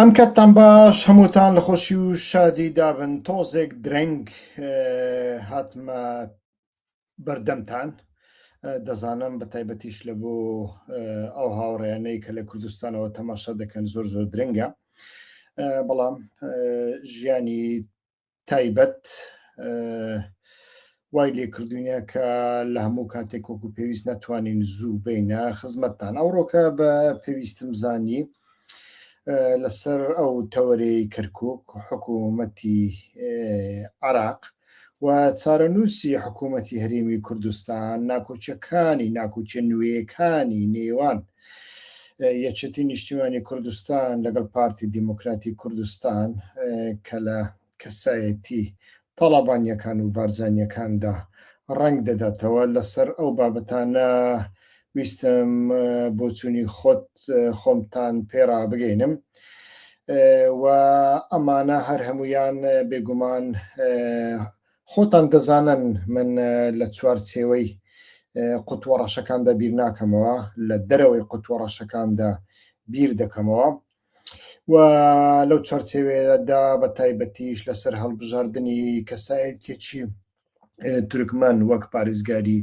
ئەم کاتتان باش هەمووتان لە خۆشی و شادی دابن تۆزێک درەنگ هاتمە بەردەمتان دەزانم بە تایبەتیش لە بۆ ئەو هاوڕێیانەی کە لە کوردستانەوە تەماشا دەکەن زۆر زۆر درەنگە بەڵام ژیانی تایبەت وای لێ کردوینە کە لە هەموو کاتێک وەکو پێویست نەتوانین زوو بینە خزمەتتان ئەوڕۆکە بە پێویستم زانی لەسەر ئەو تەوەرەی کەرکک حکوومەتی عراق و چارەنووسی حکوومەتی هەرێمی کوردستان ناکۆکیەکانی ناکۆکیە نوێیەکانی نێوان یەکێتی نیشتیمانی کوردستان لەگەڵ پارتی دیموکراتی کوردستان کە لە کەسایەتی تاڵابانیەکان و بارزانیەکاندا ڕەنگ دەداتەوە لەسەر ئەو بابەتانە ویستم بۆچوونی خۆت خۆمتان پێ ڕابگەینم و ئەمانە هەر هەمویان بێگومان خۆتان دەزانن من لە چوارچێوەی قوتوە ڕەشەکاندا بیر ناکەمەوە، لە دەرەوەی قوتوە ڕەشەکاندا بیر دەکەمەوە و لەو چوارچێوەیەدا بە تایبەتیش لەسەر هەڵبژاردنی کەسایەتیەکی تورکمان وەک پارێزگاری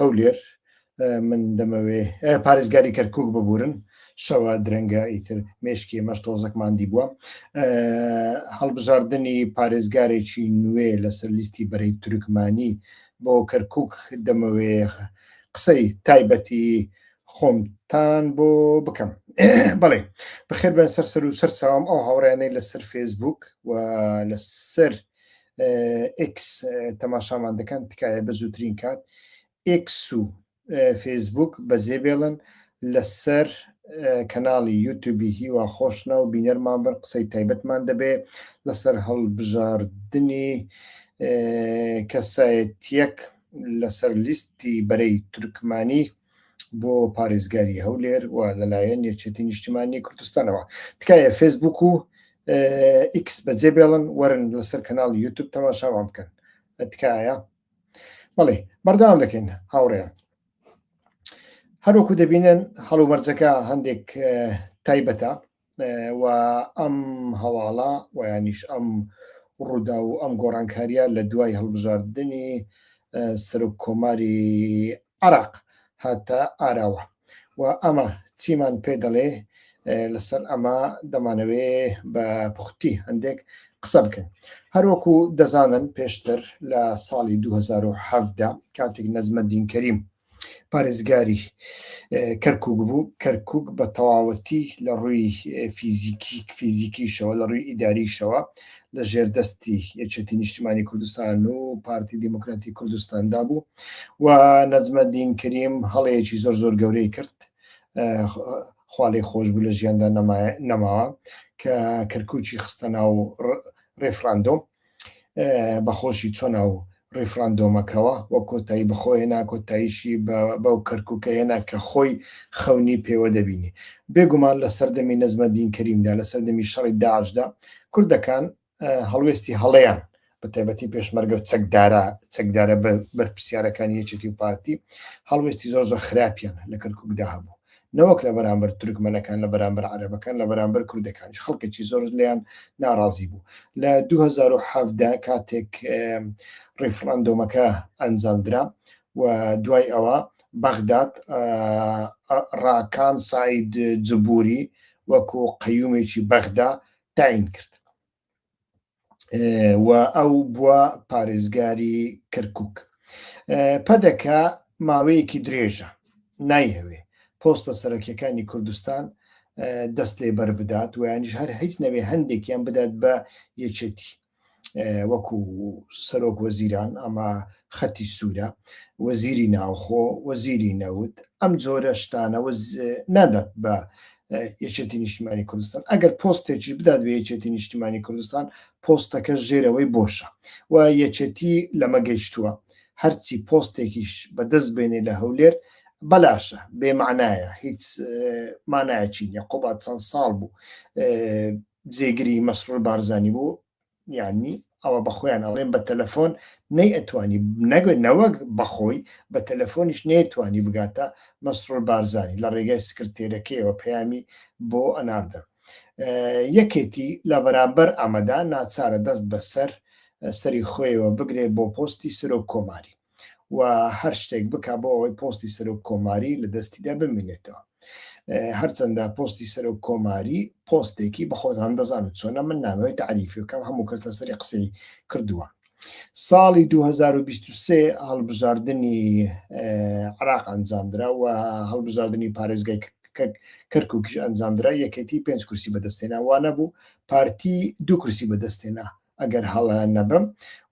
هەولێر من دەمەوێ پارێزگاری کەرکک ببورن شەوە درەنگە ئیتر مێشکی ئێمەش تۆزەک ماندی بووە هەڵبژاردنی پارێزگارێکی نوێ لەسەر لیستی بەرەی تورکمانی بۆ کەرکک دەمەوێ قسەی تایبەتی خۆمتان بۆ بکەم بەڵێ بەخێر بن سەر سەر و سەر چاوم ئەو هاوڕیانەی لەسەر فێسبوک و لەسەر ئێکس تەماشامان دەکەن تکایە بە زووترین کات ئێکس و فەیسبوک بەجێ بێڵن لەسەر کەناڵی یوتیوبی هیوا خۆشنە و بینەرمان بن قسەی تایبەتمان دەبێ لەسەر هەڵبژاردنی کەسایەتیەک لەسەر لیستی بەرەی تورکمانی بۆ پارێزگاری هەولێر و لەلایەن یەکێتی نیشتیمانی کوردستانەوە تکایە فێسبوک و ئیکس بەجێ بێڵن وەرن لەسەر کەناڵی یوتوب تەماشاوان بکەن تکایە بەڵێ بەردەوام دەکەین هاوڕێیان هەروەکو دەبینن هەڵومەرجەکە هەندێک تایبەتە و ئەم هەواڵە ویانیش ئەم ڕوودا و ئەم گۆڕانکاریە لە دوای هەڵبژاردنی سەرۆک کۆماری عراق هاتە ئاراوە و ئەمە چیمان پێ دەڵێ لەسەر ئەمە دەمانەوێ بە پوختی هەندێک قسە بکەین هەروەکو دەزانن پێشتر لە ساڵی 2017 کاتێک نەزمەدین کەریم پارێزگاری کەرکک بوو کەرکک بە تەواوەتی لە ڕووی فیزیکی فیزیکیشەوە لە ڕووی ئیداریشەوە لە ژێر دەستی یەکێتی نیشتیمانی کوردستان و پارتی دیموکراتی کوردستاندا بوو و نەجمەدین کەریم هەڵەیەکی زۆر زۆر گەورەی کرد خوالێ خۆش بوو لە ژیاندا نەماوە کە کەرکوکی خستە ناو ڕێفراندۆم بەخۆشی چۆ ناو ڕیفراندۆمەکەوە و کۆتایی بەخۆ هێنا کۆتاییشی بەو کەرکوکە هێنا کە خۆی خەونی پێوە دەبینی بێگومان لە سەردەمی نەزمەدین کەریمدا لە سەردەمی شەڕی داعشدا کوردەکان هەڵوێستی هەڵەیان بە تایبەتی پێشمەرگە و چەکدارە چەکدارە بەرپرسیارەکانی یەکێتی و پارتی هەڵوێستی زۆر زۆر خراپیان لە کەرکوکدا هەبوو نەوەک لە بەرامبەر تورکمەنەکان لە بەرامبەر عەرەبەکان لە بەرامبەر کوردەکانیش خەڵکێکی زۆر لێیان ناڕازی بوو لە 2017 کاتێک ڕیفراندۆمەکە ئەنجامدرا و دوای ئەوە بەغداد ڕاکان سعید جبوری وەکو قەیومێکی بەغدا تاین کرد و ئەو بووە پارێزگاری کەرکک پەدەکە ماوەیەکی درێژە نایهەوێ پۆستە سەرەکیەکانی کوردستان دەست لێ بەر بدات و یانیش هەر هیچ نەبێ هەندێکیان بدات بە یەکێتی وەکو سەرۆک وەزیران ئەمە خەتی سوورە وەزیری ناوخۆ وەزیری نەوت ئەم جۆرە شتانە نادات بە یەکێتی نیشتیمانی کوردستان ئەگەر پۆستێکیش بدات بە یەکێتی نیشتیمانی کوردستان پۆستەکە ژێرەوەی بۆشە و یەکێتی لەمە گەیشتووە هەرچی پۆستێکیش بەدەست بێنێ لە هەولێر بەلاشە بێمانایە هیچ مانایەکی نیە قوباد چەند ساڵ بوو جێگری مەسرور بارزانی بوو یانی ئەوە بەخۆیان ئەڵێن بە تەلەفۆن نەی ئەتوانی نەگە نەوەک بەخۆی بە تەلەفۆنیش نەیتوانی بگاتە مەسرور بارزانی لە ڕێگای سکرتێرەکەیەوە پەیامی بۆ ئەناردن. یەکێتی لە بەرامبەر ئەمەدا ناچارە دەست بەسەر سەری خۆیەوە بگرێ بۆ پۆستی سەرۆک کۆماری و هەر شتێک بکا بۆ ئەوەی پۆستی سەرۆک کۆماری لە دەستیدا بمینێتەوە. هەرچەندە پۆستی سەرۆک کۆماری پۆستێکی بەخۆتان دەزانن چۆنە من نامەوێت تەعریفی بکەم هەموو کەس لەسەری قسەی کردووە. ساڵی 2023 هەڵبژاردنی عراق ئەنجامدرا و هەڵبژاردنی پارێزگای کەرکووکیش ئەنجامدرا یەکێتی پێنج کورسی بەدەستێنا وانە بوو پارتی دوو کورسی بەدەستێنا ئەگەر هەڵە نەبم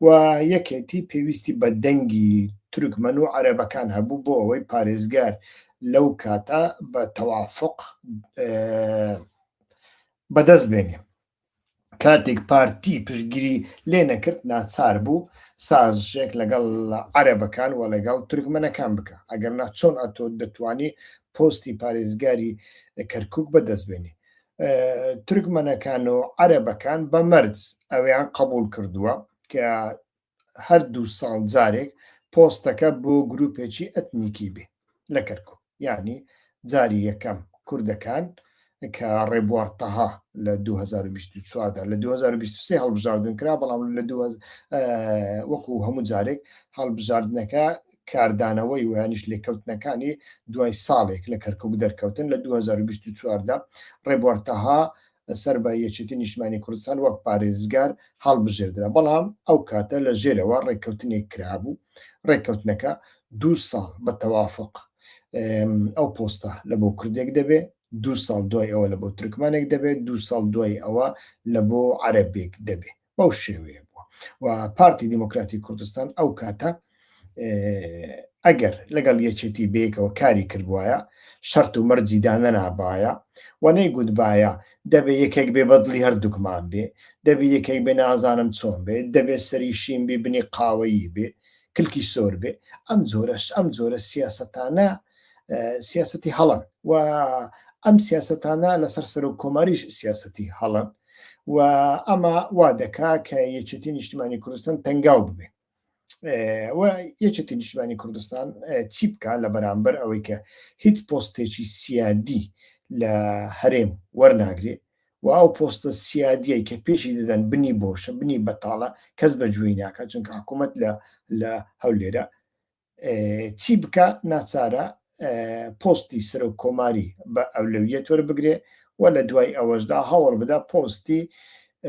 و یەکێتی پێویستی بە دەنگی تورکمەن و عەرەبەکان هەبوو بۆ ئەوەی پارێزگار لەو کاتە بە تەوافق بەدەست بێنێ کاتێک پارتی پشتگیری لێ نەکرد ناچار بوو سازشێک لەگەڵ عەرەبەکان و لەگەڵ تورکمەنەکان بکە ئەگەر نا چۆن ئەتۆ دەتوانی پۆستی پارێزگاری کەرکک بەدەست بێنی تورکمەنەکان و عەرەبەکان بە مەرج ئەویان قبول کردووە کە هەر دوو ساڵ جارێک پۆستەکە بۆ گروپێکی ئەتنیکی بێ لە کەرکوک یانی جاری یەکەم کوردەکان کە ڕێبوار تەها لە 2024 دا لە 2023 هەڵبژاردن کرا بەڵام لە وەکو هەموو جارێک هەڵبژاردنەکە کاردانەوەی ویانیش لێکەوتنەکانی دوای ساڵێک لە کەرکک دەرکەوتن لە 2024 دا ڕێبوار تەها سەر بە یەکێتی نیشتمانی کوردستان وەک پارێزگار هەڵبژێردرا، بەڵام ئەو کاتە لە ژێرەوە ڕێککەوتنێک کرابوو، ڕێککەوتنەکە دوو ساڵ بە تەوافق ئەو پۆستە لە بۆ کوردێک دەبێ، دوو ساڵ دوای ئەوە لە بۆ تورکمانێک دەبێت، دوو ساڵ دوای ئەوە لە بۆ عەرەبێک دەبێ. بەو شێوەیە بووە و پارتی دیموکراتی کوردستان ئەو کاتە ئەگەر لەگەڵ یەکێتی بەیەکەوە کاری کردبایە شەرت و مەرجی دانەنابایە و نەیگوتبایە دەبێ یەکێک بێ بەدڵی هەردووکمان بێ دەبێ یەکێک بێ نازانم چۆن بێ دەبێ سەری شین بێ بنی قاوەیی بێ کلکی سۆر بێ ئەم جۆرەش ئەم جۆرە سیاسەتانە سیاسەتی هەڵەن و ئەم سیاسەتانە لەسەر سەرۆک کۆماریش سیاسەتی هەڵەن و ئەمە وا دەکا کە یەکێتی نیشتمانی کوردستان تەنگاو ببێ و یەکێتی نیشتمانی کوردستان چی بکە لە بەرامبەر ئەوەی کە هیچ پۆستێکی سیادی لە هەرێم وەرناگرێ و ئەو پۆستە سیادیەی کە پێشی دەدەن بنی بۆشە بنی بەتاڵە کەس بەگوێی ناکات چونکە حکوومەت لە لە هەولێرە چی بکە ناچارە پۆستی سەرۆک کۆماری بە ئەولەویەت وەربگرێ و لە دوای ئەوەشدا هەوڵ بدا پۆستی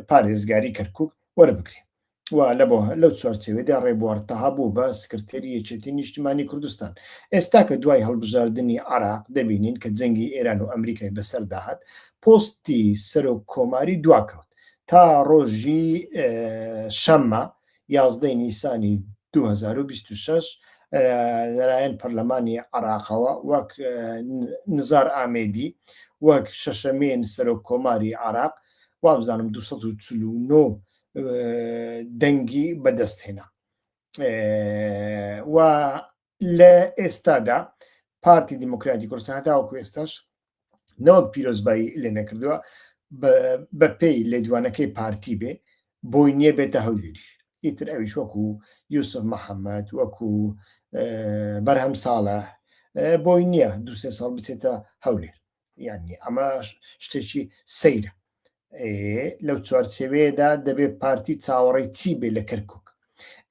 پارێزگاری کەرکک وەربگرێ و لە بۆ لەو چوارچێوەیەدا ڕێبوار تەها بوو بە سکرتێری یەکێتی نیشتمانی کوردستان. ئێستا کە دوای هەڵبژاردنی عێراق دەبینین کە جەنگی ئێران و ئەمریکای بەسەردا هات، پۆستی سەرۆک کۆماری دواکەوت تا ڕۆژی شەممە 11 نیسانی 2026 لەلایەن پەرلەمانی عێراقەوە وەک نزار ئامێدی وەک شەشەمین سەرۆک کۆماری عێراق وابزانم 249 دەنگی بەدەستهێنا و لە ئێستادا پارتی دیموکراتی کوردستان هەتاوەکو ئێستاش نەوەک پیرۆزبایی لێ نەکردووە بە پێی لێدوانەکەی پارتی بێ بۆی نییە بێتە هەولێریش ئیتر ئەویش وەکو یوسف محەممەد وەکو بەرهەم ساڵە بۆی نییە دوسێ ساڵ بچێتە هەولێر یعنی ئەمە شتێکی سەیرە لەو چوارچێوەیەدا دەبێت پارتی چاوەڕێی چی بێ لە کەرکک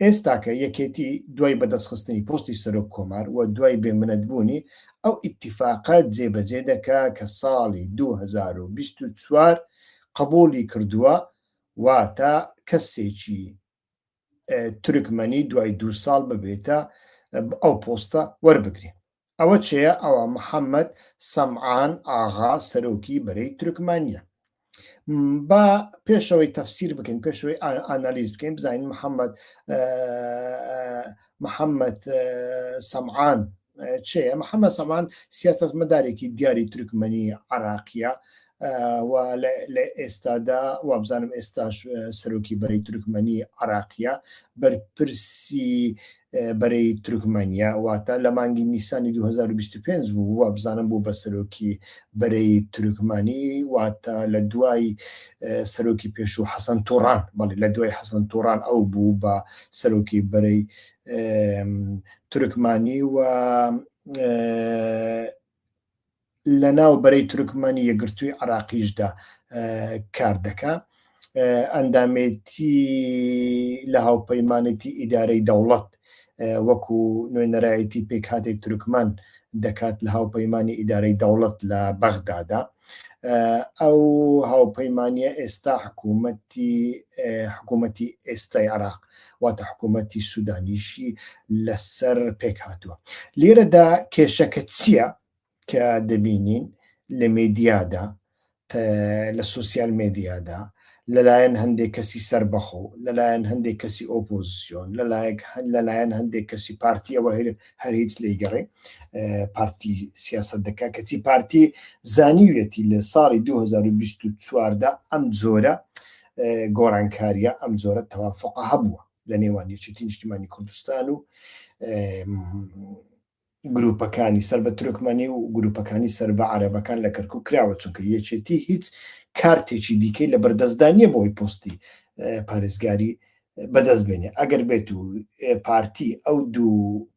ئێستاکە یەکێتی دوای بەدەستخستنی پۆستی سەرۆک کۆمار و دوای بێمنەتبوونی ئەو ئیتیفاقە جێبەجێ دەکا کە ساڵی 2024 قبولی کردووە واتە کەسێکی تورکمەنی دوای دوو ساڵ ببێتە ئەو پۆستە وەربگرێ. ئەوە چێە؟ ئەوە محەممەد سەمعان ئاغا سەرۆکی بەرەی تورکمانیە. با پێشەوەی تەفسیر بکەین پێشەوەی ئانالیز بکەین بزانین محەممەد محەممەد سەمعان چێە محەممەد سەمان سیاستمەدارێکی دیاری تورکمەنی عراقیە و لە ئێستادا وابزانم ئێستاش سەرۆکی بەرەی تورکمەنی عراقیە بەرپرسی بەرەی تورکمانیا واتە لە مانگی نیسانی 2025 بوو وابزانم بوو بە سەرۆکی بەرەی تورکمانی واتە لە دوای سەرۆکی پێشوو حەسەن تۆڕان بەڵێ لە دوای حەسەن تۆڕان ئەو بوو بە سەرۆکی بەرەی تورکمانی و لە ناو بەرەی تورکمانی یەکگرتووی عراقیشدا کار دەکا. ئەندامێتی لە هاوپەیمانێتی ئیدارەی دەوڵەت وەکو نوێنەرایەتی پێکهاتەی تورکمان دەکات لە هاوپەیمانی ئیدارەی دەوڵەت لە بەغدادا. ئەو هاوپەیمانیە ئێستا حکوومەتی حکوومەتی ئێستای عراق واتە حکوومەتی سوودانیشی لەسەر پێک هاتووە. لێرەدا کێشەکە چییە کە دەبینین لە مێدیادا لە سۆسیال مێدیادا لەلایەن هەندێک کەسی سەربەخۆ، لەلایەن هەندێک کەسی ئۆپۆزیسیۆن، لەلایەن هەندێک کەسی پارتیەوە هەر هیچ لێیگەڕێ پارتی سیاسەت دەکا، کەچی پارتی زانیویەتی لە ساڵی 2024 دا ئەم جۆرە گۆڕانکاریە ئەم جۆرە تەوافقە هەبووە لە نێوان یەکێتی نیشتیمانی کوردستان و گروپەکانی سەر بە تورکمانی و گروپەکانی سەر بە عەرەبەکان لە کەرکوک کراوە، چونکە یەکێتی هیچ کارتێکی دیکەی لە بەردەستدا نییە بۆی پۆستی پارێزگاری بەدەست بێنێ. ئەگەر بێت و پارتی ئەو دوو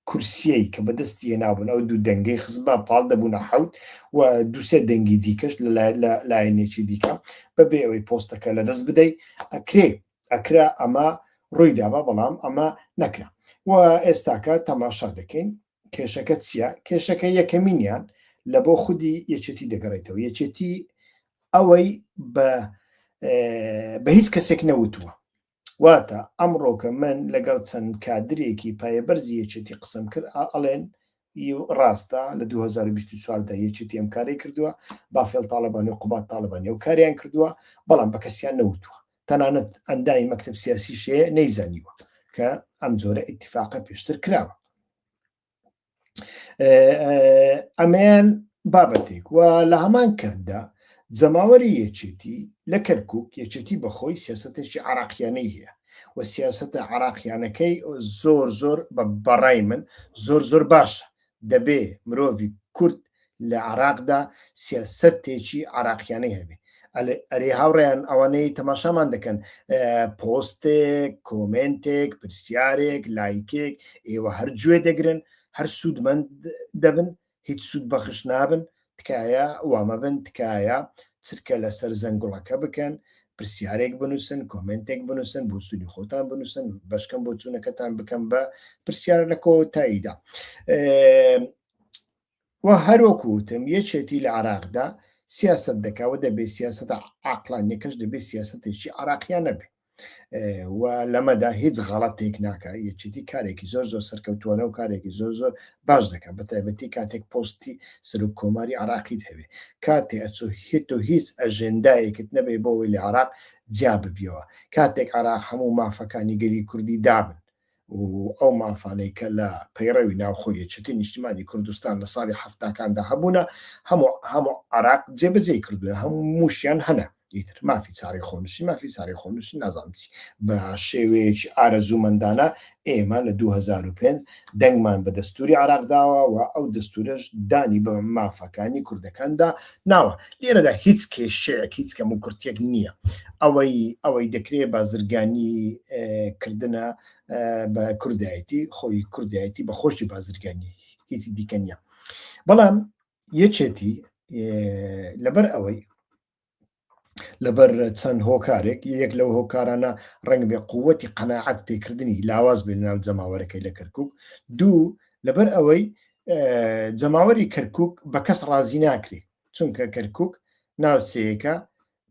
کورسیەی کە بەدەستی هێنابوون ئەو دوو دەنگەی خزبا پاڵ دەبوونە حەوت و دووسێ دەنگی دیکەش لە لایەنێکی دیکە بەبێ ئەوەی پۆستەکە لەدەست بدەی ئەکرێ ئەکرا ئەمە ڕووی دابا بەڵام ئەمە نەکرا و ئێستاکە تەماشا دەکەین کێشەکە چییە؟ کێشەکە یەکەمینیان لە بۆ خودی یەکێتی دەگەڕێتەوە یەکێتی ئەوەی بە بە هیچ کەسێک نەوتووە واتە ئەمڕۆکە من لەگەڵ چەند کادرێکی پایەبەرزی یەکێتی قسەم کرد ئەڵێن ڕاستە لە 2024 دا یەکێتی ئەم کارەی کردووە بافێڵ تاڵەبانی و قوباد تاڵەبانی ئەو کاریان کردووە بەڵام بە کەسیان نەوتووە تەنانەت ئەندامی مەکتەب سیاسیش هەیە نەیزانیوە کە ئەم جۆرە ئیتفاقە پێشتر کراوە. ئەمەیان بابەتێک و لە هەمان کاتدا جەماوەری یەکێتی لە کەرکک یەکێتی بەخۆی سیاستێکی عراقیانەی هەیە و سیاستە عراقیانەکەی زۆر زۆر بە بەڕای من زۆر زۆر باشە دەبێ مرۆڤی کورد لە عراقدا سیاسەتێکی عراقیانەی هەبێ ئەرێ هاوڕێیان ئەوانەی تەماشامان دەکەن پۆستێک کۆمێنتێک پرسیارێک لایکێک ئێوە هەر گوێ دەگرن هەر سوودمەند دەبن هیچ سوود بەخش نابن تکایە وامەبن تکایە چرکە لەسەر زەنگوڵەکە بکەن پرسیارێک بنووسن کۆمنتێک بنووسن بۆچوونی خۆتان بنووسن بەشکەم بۆچوونەکەتان بکەم بە پرسیار لە کۆتاییدا و هەروەکو وتم یەکێتی لە عراقدا سیاست دەکا و دەبێ سیاستە عقلانیەکەش دەبێ سیاستێکی عراقیان نەبێ و لەمەدا هیچ غەڵەتێک ناکە یەکێتی کارێکی زۆر زۆر سەرکەوتوانە و کارێکی زۆر زۆر باش دەکات بە تایبەتی کاتێک پۆستی سەرۆک کۆماری عراقیت هەبێ کاتێ ئەچۆ هیت و هیچ ئەژێندایەکت نەبێ بۆ ئەوەی لە عراق جیا ببیەوە کاتێک عراق هەموو مافەکانی گەلی کوردی دابن و ئەو مافانەی کە لە پەیڕەوی ناوخۆی یەکێتی نیشتیمانی کوردستان لە ساڵی حەفتاکاندا هەبوونە هەموو هەموو عراق جێبەجێی کردووە هەمووشیان هەنە ئیتر مافی چارەی خۆنووسی مافی چارەی خۆنووسی نازانم چی بە شێوەیەکی ئارەزوومەندانە ئێمە لە 2005 دەنگمان بە دەستوری عراق داوە و ئەو دەستورەش دانی بە مافەکانی کوردەکاندا ناوە لێرەدا هیچ کێشەیەک هیچ کەم و کورتێک نییە ئەوەی ئەوەی دەکرێت بازرگانی کردنە بە کوردایەتی خۆی کوردایەتی بە خۆشی بازرگانی هیچی دیکە نییە بەڵام یەکێتی لەبەر ئەوەی لەبەر چەند هۆکارێک یەک لەو هۆکارانە ڕنگ بێ قووەتی قەناعەت پێکردنی لاواز بێ لەناو جەماوەرەکەی لە کەرکک دوو لەبەر ئەوەی جەماوەری کەرکک بە کەس ڕازی ناکرێ چونکە کەرکک ناوچەیەکە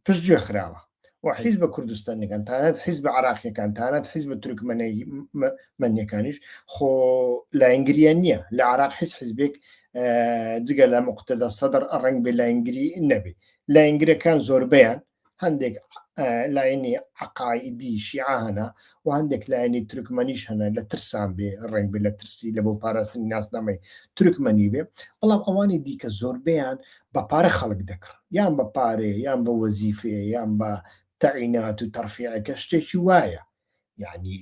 پشتگوێ خراوە و حیزبە کوردستانیەکان تانەت حیزبە عراقیەکان تانەت حیزبە تورکمەنیەکانیش خۆ لاینگریان نییە لە عراق هیچ حیزبێک جگە لە مقتەدا سەدر ڕنگ بێ لاینگری نەبێ لاینگرەکان زۆربەیان هەندێک لایەنی عقاعدی شیعە هەنا و هەندێک لایەنی تورکمەنیش هەنە لە ترسان بێ ڕنگ بێ لە ترسی لە بۆ پاراستنی ناسنامەی تورکمەنی بێ بەڵام ئەوانی دیکە زۆربەیان بە پارە خەڵک دەکڕن یان بە پارەیە یان بە وەزیفەیە یان بە تەعینات و تەرفیعەکە شتێکی وایە یعنی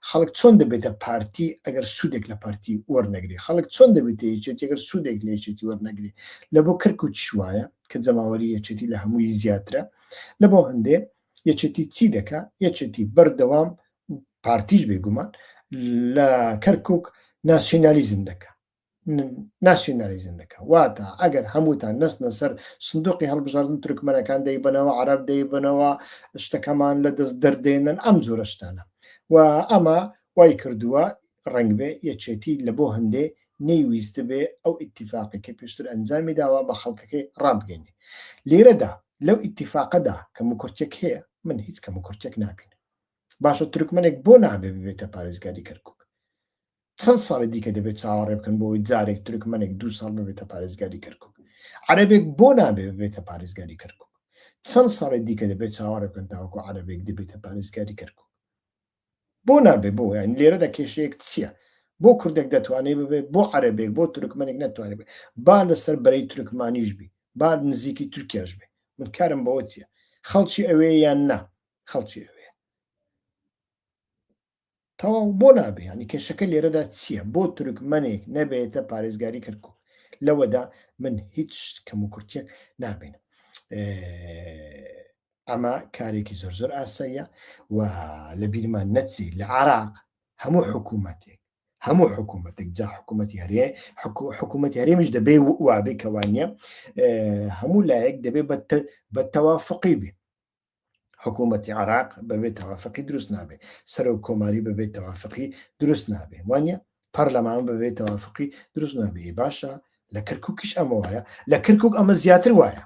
خەڵک چۆن دەبێتە پارتی ئەگەر سوودێک لە پارتی وەرنەگری خەڵک چۆن دەبێتە یەکێتی ئەگەر سوودێک لە یەکێتی وەرنەگری لە بۆ کەرکوک وایە کە جەماوەری یەکێتی لە هەمووی زیاترە لە بۆ هەندێ یەکێتی چی دەکا یەکێتی بەردەوام پارتیش بێگومان لە کەرکک ناسیۆنالیزم دەکا. ناسیۆنالیزم دەکا. واتە ئەگەر هەمووتان نەچنە سەر سندوقی هەڵبژاردن تورکمەنەکان دەیبەنەوە، عەرەب دەیبەنەوە، شتەکەمان لە دەست دەردێنن، ئەم جۆرە شتانە. و ئەمە وای کردووە ڕەنگبێ یەکێتی لە بۆ هەندێ نەیویستبێ ئەو ئیتیفاقەی کە پێشتر ئەنجامی داوە بە خەڵکەکەی ڕابگەینێ. لێرەدا لەو ئیتیفاقەدا کەموکورتیەک هەیە، من هیچ کەموکورتیەک نابینم. باشە تورکمەنێک بۆ نابێ ببێتە پارێزگاری کەرکوک؟ چەند ساڵی دیکە دەبێت چاوەڕێ بکەن بۆ ئەوەی جارێک تورکمەنێک دوو ساڵ ببێتە پارێزگاری کەرکوک؟ عەرەبێک بۆ نابێ ببێتە پارێزگاری کەرکوک؟ چەند ساڵی دیکە دەبێت چاوەڕێ بکەن تاوەکو عەرەبێک دەبێتە پارێزگاری کەرکوک؟ بۆ نابێ؟ بۆ یان لێرەدا کێشەیەک چییە؟ بۆ کوردێک دەتوانێت ببێ، بۆ عەرەبێک بۆ تورکمەنێک ناتوانێت بێ؟ با لەسەر بەرەی تورکمانیش بی، با نزیکی تورکیاش بێ، من کارم بەوە چییە خەڵکی ئەوێ یان نا؟ خەڵکی ئەوێ تەواو بۆ نابێ؟ ینی کێشەکە لێرەدا چییە؟ بۆ تورکمەنێک نەبێتە پارێزگاری کەرکک؟ لەوەدا من هیچ کەم و کورتێک نابینم. ئەمە کارێکی زۆر زۆر ئاساییە و لە بیرمان نەچی لە عراق هەموو حکوومەتێک هەموو حکوومەتێک جا حکوومەتی هەرێ حکوومەتی هەرێمیش دەبێ وابێ کەوانە هەموو لایەک دەبێ بە تەوافقی بێ. حکوومەتی عراق بەبێ تەوافقی دروست نابێ، سەرۆک کۆماری بەبێ تەوافقی دروست نابێ، وانە پەرلەمان بەبێ تەوافقی دروست نابێ. باشە لە کەرکووکیش ئەمە وایە، لە کەرکووک ئەمە زیاتر وایە،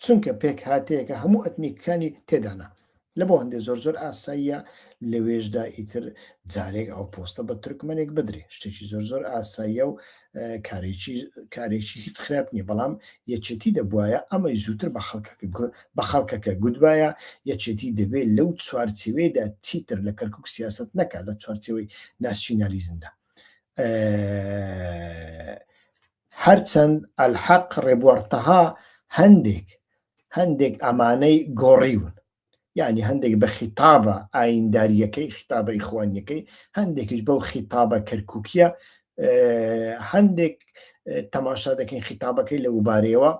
چونکە پێکهاتەیەکە هەموو ئەتنیکەکانی تێدانا. لە بۆ هەندێ زۆر زۆر ئاساییە لەوێشدا ئیتر جارێک ئەو پۆستە بە تورکمەنێک بدرێ، شتێکی زۆر زۆر ئاساییە و کارێکی کارێکی هیچ خراپ نییە. بەڵام یەکێتی دەبواە ئەمەی زووتر بە خەڵکەکە بە خەڵکەکە گوتبایە. یەکێتی دەبێت لەو چوارچێوەیەدا چیتر لە کەرکک سیاست نەکات لە چوارچێوەی ناسیونالیزمدا. هەرچەند ئەلحەق ڕێبوار تەها هەندێک هەندێک ئەمانەی گۆڕیون، یعنی هەندێک بە خیتابە ئاینداریەکەی، خیتابە ئیخوانیەکەی، هەندێکیش بەو خیتابە کەرکوکیە. هەندێک تەماشا دەکەین خیتابەکەی لەو بارەیەوە،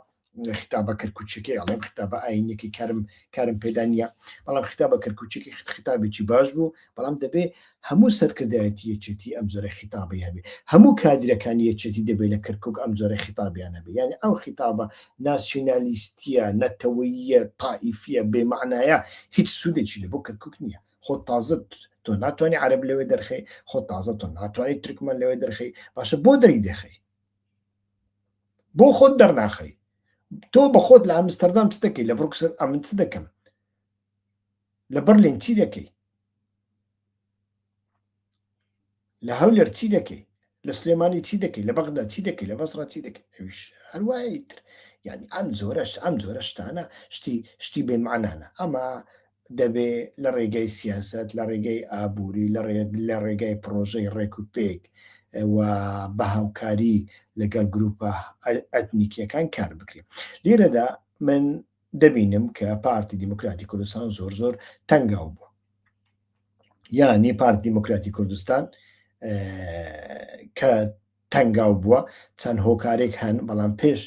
خیتابە کەرکوچەکەی ئەڵێم، خیتابە ئاینیەکەی کارم کارم پێدا نییە، بەڵام خیتابە کەرکوچەکەی خیتابێکی باش بوو. بەڵام دەبێ هەموو سەرکردایەتی یەکێتی ئەم جۆرە خیتابی هەبێ، هەموو کادرەکانی یەکێتی دەبێت لە کەرکک ئەم جۆرە خیتابیان هەبێ. یعنی ئەو خیتابە ناسیۆنالیستیە، نەتەوەییە، تائیفیە بێمەعنایە هیچ سوودێکی لە بۆ کەرکک نییە. خۆ تازە تۆ ناتوانانی عەرەب لەوێ دەرخەی، خۆ تازە تۆ ناتوانانی تورکمان لەوێ دەرخەی، باشە بۆ دەری دەخەی؟ بۆ خۆت دەرناخەی؟ تۆ بە خۆت لە ئەمستەردام چ دەکەی؟ لە بڕوکسل ئەمن چ دەکەم؟ لە بەرلین چی دەکەی؟ لە هەولێر چی دەکەی؟ لە سلێمانی چی دەکەی؟ لە بەغدا چی دەکەی؟ لە بەسڕە چی دەکەی؟ ئەویش هەروایە تر. یعنی ئەم جۆرەش ئەم جۆرە شتانە شتی شتی بێمانانە. ئەمە دەبێ لە ڕێگەی سیاسەت، لە ڕێگەی ئابووری، لە ڕێگای پڕۆژەی ڕێک و پێک و بە هاوکاری لەگەڵ گروپە ئەتنیکیەکان کار بکرێت. لێرەدا من دەبینم کە پارتی دیموکراتی کوردستان زۆر زۆر تەنگاو بوو. یانی پارتی دیموکراتی کوردستان کە تەنگاو بووە چەند هۆکارێک هەن، بەڵام پێش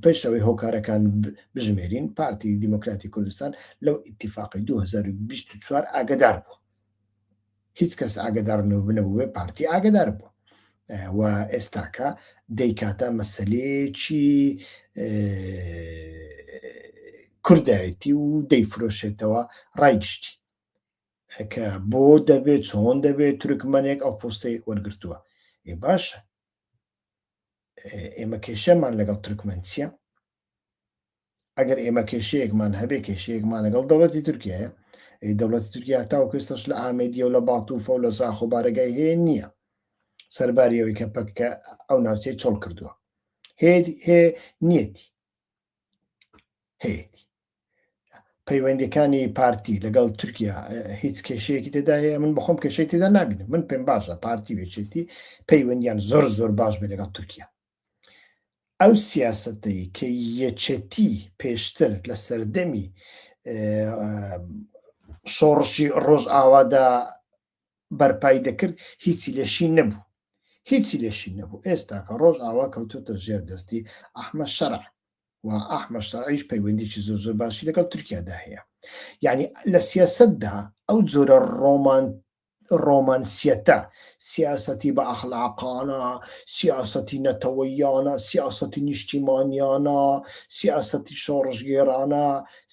پێشەوەی هۆکارەکان بژمێرین، پارتی دیموکراتی کوردستان لەو ئیتیفاقی 2024 ئاگدار بوو. هیچ کەس ئاگدار نەبووێ، پارتی ئاگدار بوو و ئێستاکە دەیکاتە مەسلەیەکی کوردایەتی و دەیفرۆشێتەوە ڕای گشتی کە بۆ دەبێت چۆن دەبێت تورکمەنێک ئەو پۆستەی وەرگتووە. ئێ باش، ئێمە کێشەمان لەگەڵ تورکمەن چییە؟ ئەگەر ئێمە کێشەیەکمان هەبێ کێشەیەکمان لەگەڵ دەوڵەتی تورکیایە. دەوڵەتی تورکیا تاوەکو ئێستاش لە ئامێدیە و لە باتوفە و لە زاخۆ بارەگای هەیە نییە، سەرباری ئەوەی کە پەککە ئەو ناوچەی چۆڵ کردووە. هەیە هەیە نیەتی هەیەتی. پەیوەندیەکانی پارتی لەگەڵ تورکیا هیچ کێشەیەکی تێدا هەیە؟ من بەخۆم کێشەی تێدا نابینم. من پێم باشە پارتی وێچێتی پەیوەندیان زۆر زۆر باش بێ لەگەڵ تورکیا. ئەو سیاسەتەی کە یەکێتی پێشتر لە سەردەمی شۆڕشی ڕۆژئاوادا بەرپای دەکرد هیچی لەشی نەبوو، هیچی لەشی نەبوو. ئێستا کە ڕۆژ ئاوا کەوتوتە ژێر دەستی ئەحمە شەرع و ئەحمە شەرعیش پەیوەندیی زۆر زۆر باشی لەگەڵ تورکیادا هەیە. یعنی لە سیاسەتدا ئەو جۆرە ڕۆمان ڕۆمانسیەتە، سیاسەتی بە ئەخلاقانە، سیاسەتی نەتەوەییانە، سیاسەتی نیشتیمانیانە، سیاسەتی شۆڕشگێڕانە،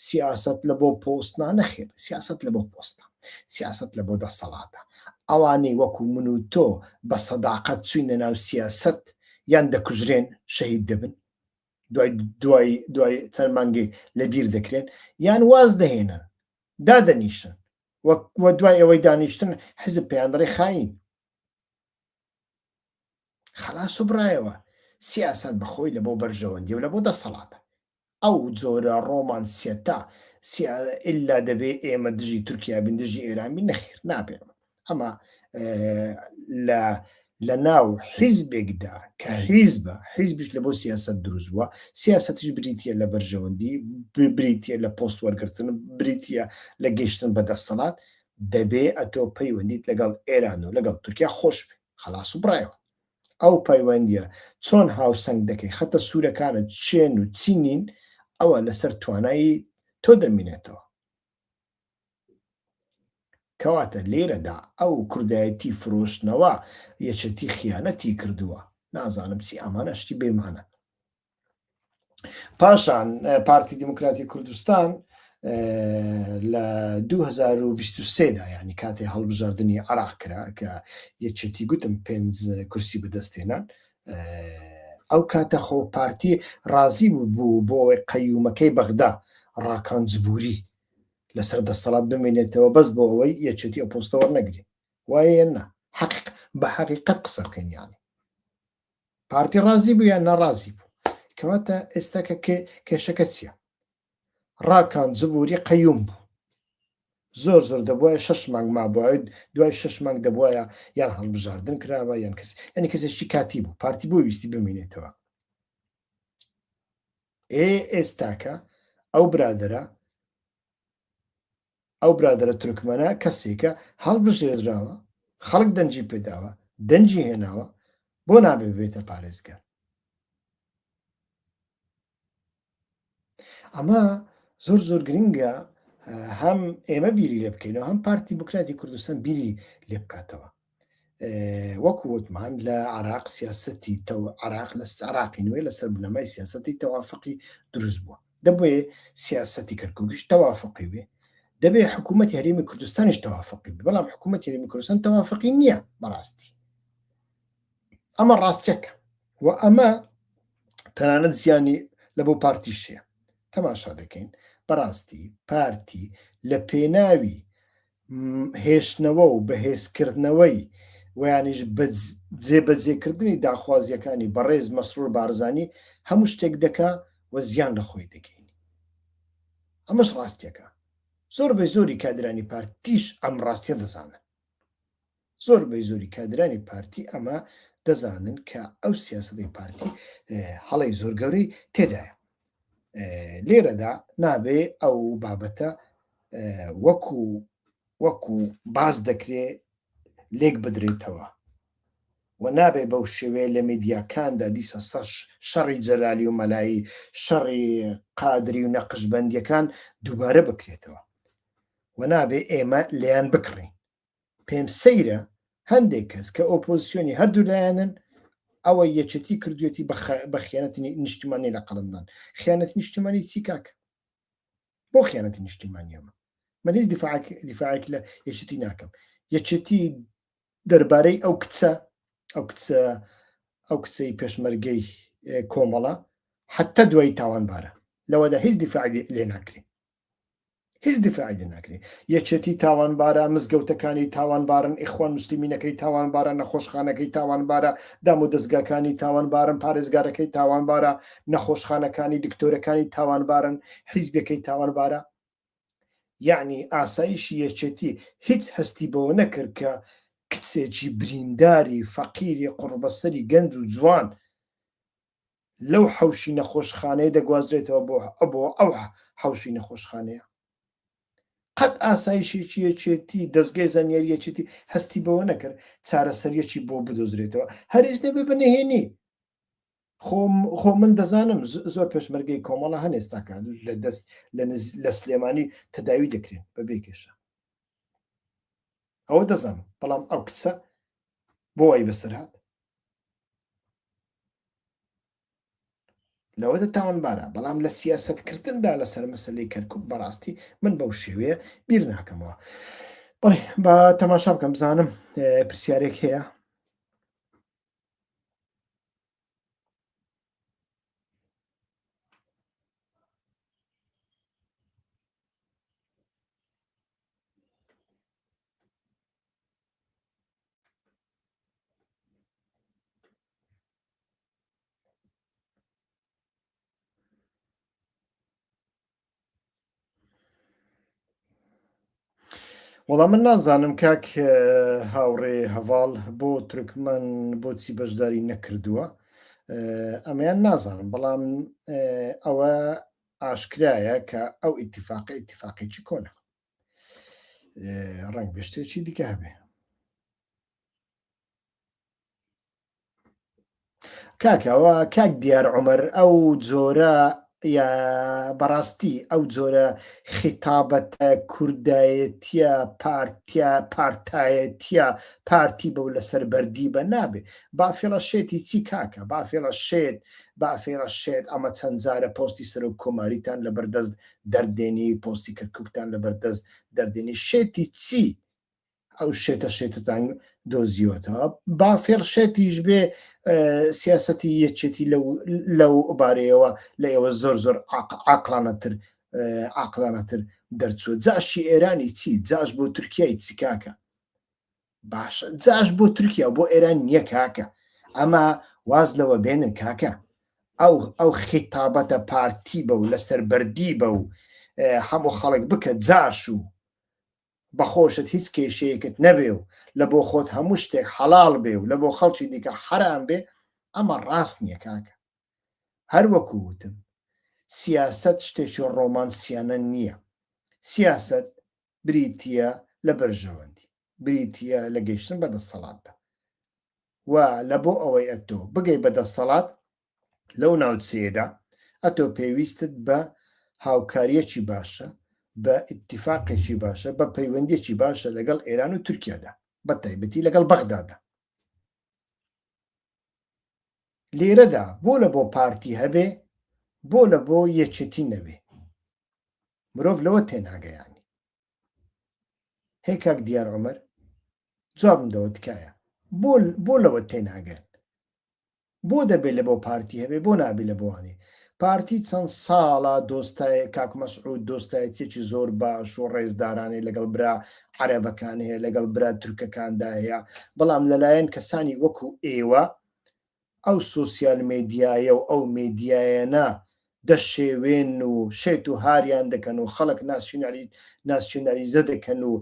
سیاسەت لە بۆ پۆست نا، نەخێر سیاسەت لە بۆ پۆستە، سیاسەت لە بۆ دەسەڵاتە. ئەوانەی وەکو من و تۆ بە سەداقەت چوینە ناو سیاسەت یان دەکوژرێن شەهید دەبن، دوای دوای دوای چەند مانگێک لە بیر دەکرێن، یان واز دەهێنن دادەنیشن و دوای ئەوەی دانیشتن حزب پێیان دەڵێ خاین. خەلاس و برایەوە سیاسەت بەخۆی لە بۆ بەرژەوەندی و لە بۆ دەسەڵاتە. ئەو جۆرە ڕۆمانسیەتە ئللا دەبێ ئێمە دژی تورکیا بین دژی ئێران بین نەخێر نابێ ئەمە لە لە ناو حیزبێکدا کە حیزبە حیزبیش لە بۆ سیاست دروست بووە سیاستیش بریتە لە بەرژەوەندی بریتە لە پۆست وەرگتن بریتە لە گەشتن بە دەسەڵات دەبێ ئەتۆ پەیوەندیت لەگەڵ ئێران و لەگەڵ تورکیا خۆش بێ خلاص و بڕایەوە ئەو پەیوەندیە چۆن هاوسەنگ دەکەی خەتە سوورەکانت چێن و چی نین ئەوە لەسەر توانایی تۆ دەمینێتەوە. کەواتە لێرەدا ئەو کوردایەتی فرۆشتنەوە یەکێتی خیانەتی کردووە نازانم چی ئەمانە شتی بێمانە. پاشان پارتی دیموکراتی کوردستان لە 2023 دا ینی کاتێ هەڵبژاردننی عراق کرا کە یەکێتی گوتم پێنج کورسی بەدەستێنان ئەو کاتە خۆ پارتی ڕازی بوو بۆ ئەوەی قەیومەکەی بەغدا ڕاکان جبوری لەسەر دەسەڵات بمێنێتەوە بەس بۆ ئەوەی یەکێتی ئەو پۆستە وەرنەگرێ وایە نا حەقیق بە حەقیقەت قسە بکەین یانی پارتی ڕازی بوو یان ناڕازی بوو کەواتە ئێستا کە کێشەکە چییە ڕاکان جبوری قەیوم بوو زۆر زۆر دەبواە شش مانگ مابووە دوای شش مانگ دەبواە یان هەڵبژاردن کراوە یان کەس ینی کەسێکی کاتی بوو پارتی بۆ ویستی بمێنێتەوە ئێ ئێستاکە ئەو برادرە ئەو برادەرە تورکمەنە کەسێکە هەڵبژێردراوە، خەڵک دەنگی پێداوە، دەنگی هێناوە، بۆ نابێ ببێتە پارێزگار؟ ئەمە زۆر زۆر گرنگە هەم ئێمە بیری لێ بکەینەوە هەم پارتی دیموکراتی کوردستان بیری لێ بکاتەوە وەکو وتمان لە عراق سیاستی عراق لە عراقی نوێ لەسەر بنەمای سیاستی تەوافقی دروست بووە دەبێ سیاستی کەرکووکیش تەوافقی بێ دەبێ حکوومەتی هەرێمی کوردستانیش تەوافقی بێ بەڵام حکوومەتی هەرێمی کوردستان تەوافقی نییە بەڕاستی ئەمە ڕاستیەکە و ئەمە تەنانەت زیانی لە بۆ پارتیش هەیە تەماشا دەکەین بەڕاستی پارتی لە پێناوی هێشتنەوە و بەهێزکردنەوەی ویانیش جێبەجێکردنی داخوازیەکانی بەڕێز مەسرور بارزانی هەموو شتێک دەکا و زیان لە خۆی دەگەینی ئەمەش ڕاستیەکە زۆر بە زۆری کادرانی پارتیش ئەم ڕاستیە دەزانن زۆر بە زۆری کادرانی پارتی ئەمە دەزانن کە ئەو سیاسەتی پارتی هەڵی زۆر گەورەی تێدایە لێرەدا نابێ ئەو بابەتە وەکو وەکو باز دەکرێ لێک بدرێتەوە و نابێ بەو شێوەیە لە میدیاکاندا دیسە سەش شەڕی جەلالی و مەلایی شەڕی قادری و نەقشبەندیەکان دووبارە بکرێتەوە و نابێ ئێمە لێیان بکڕین پێم سەیرە هەندێک کەس کە ئۆپۆزیسیۆنی هەردوو لایەنن ئەوە یەکێتی کردوێتی بە خیانەتی نیشتیمانی لە قەڵمدان خیانەتی نیشتیمانی چی کاک بۆ خیانەتی نیشتیمانی ئەمە من هیچ دیفاعێک لە یەکێتی ناکەم یەکێتی دەربارەی ئەو کچە ئەو کچە ئەو کچەی پێشمەرگەی کۆمەڵە حتا دوای تاوانبارە لەوەدا هیچ دیفاعی لێ ناکرێت هیچ دیفاعی لێ ناکرێ یەکێتی تاوانبارە مزگەوتەکانی تاوانبارن ئیخوان مسلمینەکەی تاوانبارە نەخۆشخانەکەی تاوانبارە دام و دەستگاکانی تاوانبارن پارێزگارەکەی تاوانبارە نەخۆشخانەکانی دکتۆرەکانی تاوانبارن حیزبەکەی تاوانبارە یعنی ئاسایشی یەکێتی هیچ هەستی بەوە نەکرد کە کچێکی برینداری فەقیری قوڕبەسەری گەنج و جوان لەو حەوشی نەخۆشخانەیە دەگوازرێتەوە بۆ بۆ ئەو حەوشی نەخۆشخانەیە قەت ئاسایشێکی یەکێتی دەستگای زانیاری یەکێتی هەستی بەوە نەکرد چارەسەریەکی بۆ بدۆزرێتەوە هەرێز نەبێ بە نهێنی خۆ من دەزانم زۆر پێشمەرگەی کۆمەڵە هەن ئێستاکە لە دەست لە سلێمانی تەداوی دەکرێن بەبێ کێشە. ئەوە دەزانم بەڵام ئەو کچە بۆ وای بەسەر هات لەوەدە تاوانبارە بەڵام لە سیاسەتکردندا لەسەر مەسلەی کەرکک بەڕاستی من بەو شێوەیە بیر ناکەمەوە بەڵێ با تەماشا بکەم بزانم پرسیارێک هەیە وەڵا من نازانم کاک هاوڕێ هەڤاڵ بۆ تورکمەن بۆچی بەشداری نەکردووە ئەمەیان نازانم بەڵام ئەوە ئاشکرایە کە ئەو ئیتفاقە ئیتفاقێکی کۆنە ڕەنگ بێ شتێکی دیکە هەبێ کاکە ئەوە کاک دیار عومەر ئەو جۆرە یا بەڕاستی ئەو جۆرە خیتابەتە کوردایەتیە پارتیا پارتایەتیە پارتی بەو لەسەر بەردی بە نابێ بافێڵە شێتی چی کاکە بافێڵە شێت بافێڵە شێت ئەمە چەند جارە پۆستی سەرۆک کۆماریتان لەبەردەست دەردێنی پۆستی کەرکوکتان لەبەردەست دەردێنی شێتی چی ئەو شێتە شێتتان دۆزیوەتەوە با فێڵ شێتیش بێ سیاسەتی یەکێتی لەو بارەیەوە لە ئێوە زۆر زۆر عقلانەتر عقلانەتر دەرچوە جاشی ئێرانی چی جاش بۆ تورکیای چی کاکە باشە جاش بۆ تورکیا بۆ ئێران نییە کاکە ئەمە واز لەوە بێنن کاکە ئەو ئەو خیتابەتە پارتی بە و لەسەر بەردی بە و هەموو خەڵک بکە جاش و بە خۆشت هیچ کێشەیەکت نەبێ و لە بۆ خۆت هەموو شتێک حەڵاڵ بێ و لە بۆ خەڵکی دیکە حەرام بێ ئەمە ڕاست نییە کاکە هەر وەکو وتم سیاسەت شتێکی ڕۆمانسیانە نییە سیاسەت بریتییە لە بەرژەوەندی بریتییە لە گەیشتن بە دەسەڵاتدا و لە بۆ ئەوەی ئەتۆ بگەی بە دەسەڵات لەو ناوچەیەدا ئەتۆ پێویستت بە هاوکاریەکی باشە بە ئیتفاقێکی باشە بە پەیوەندیەکی باشە لەگەڵ ئێران و تورکیادا بە تایبەتی لەگەڵ بەغدادا لێرەدا بۆ لە بۆ پارتی هەبێ بۆ لە بۆ یەکێتی نەبێ مرۆڤ لەوە تێناگەیانی هەی کاک دیار عمر جوابم دەوە تکایە بۆ بۆ لەوە تێناگەن بۆ دەبێ لە بۆ پارتی هەبێ بۆ نابێ لە بۆوانێ پارتی چەند ساڵە دۆستای کاک مەسعود دۆستایەتیەکی زۆر باش و ڕێزدارانەی لەگەڵ برا عەرەبەکان هەیە لەگەڵ برا تورکەکاندا هەیە بەڵام لەلایەن کەسانی وەکو ئێوە ئەو سۆسیال مێدیایە و ئەو مێدیایەنە دەشێوێن و شێت و هاریان دەکەن و خەڵک ناسیۆنالیزە دەکەن و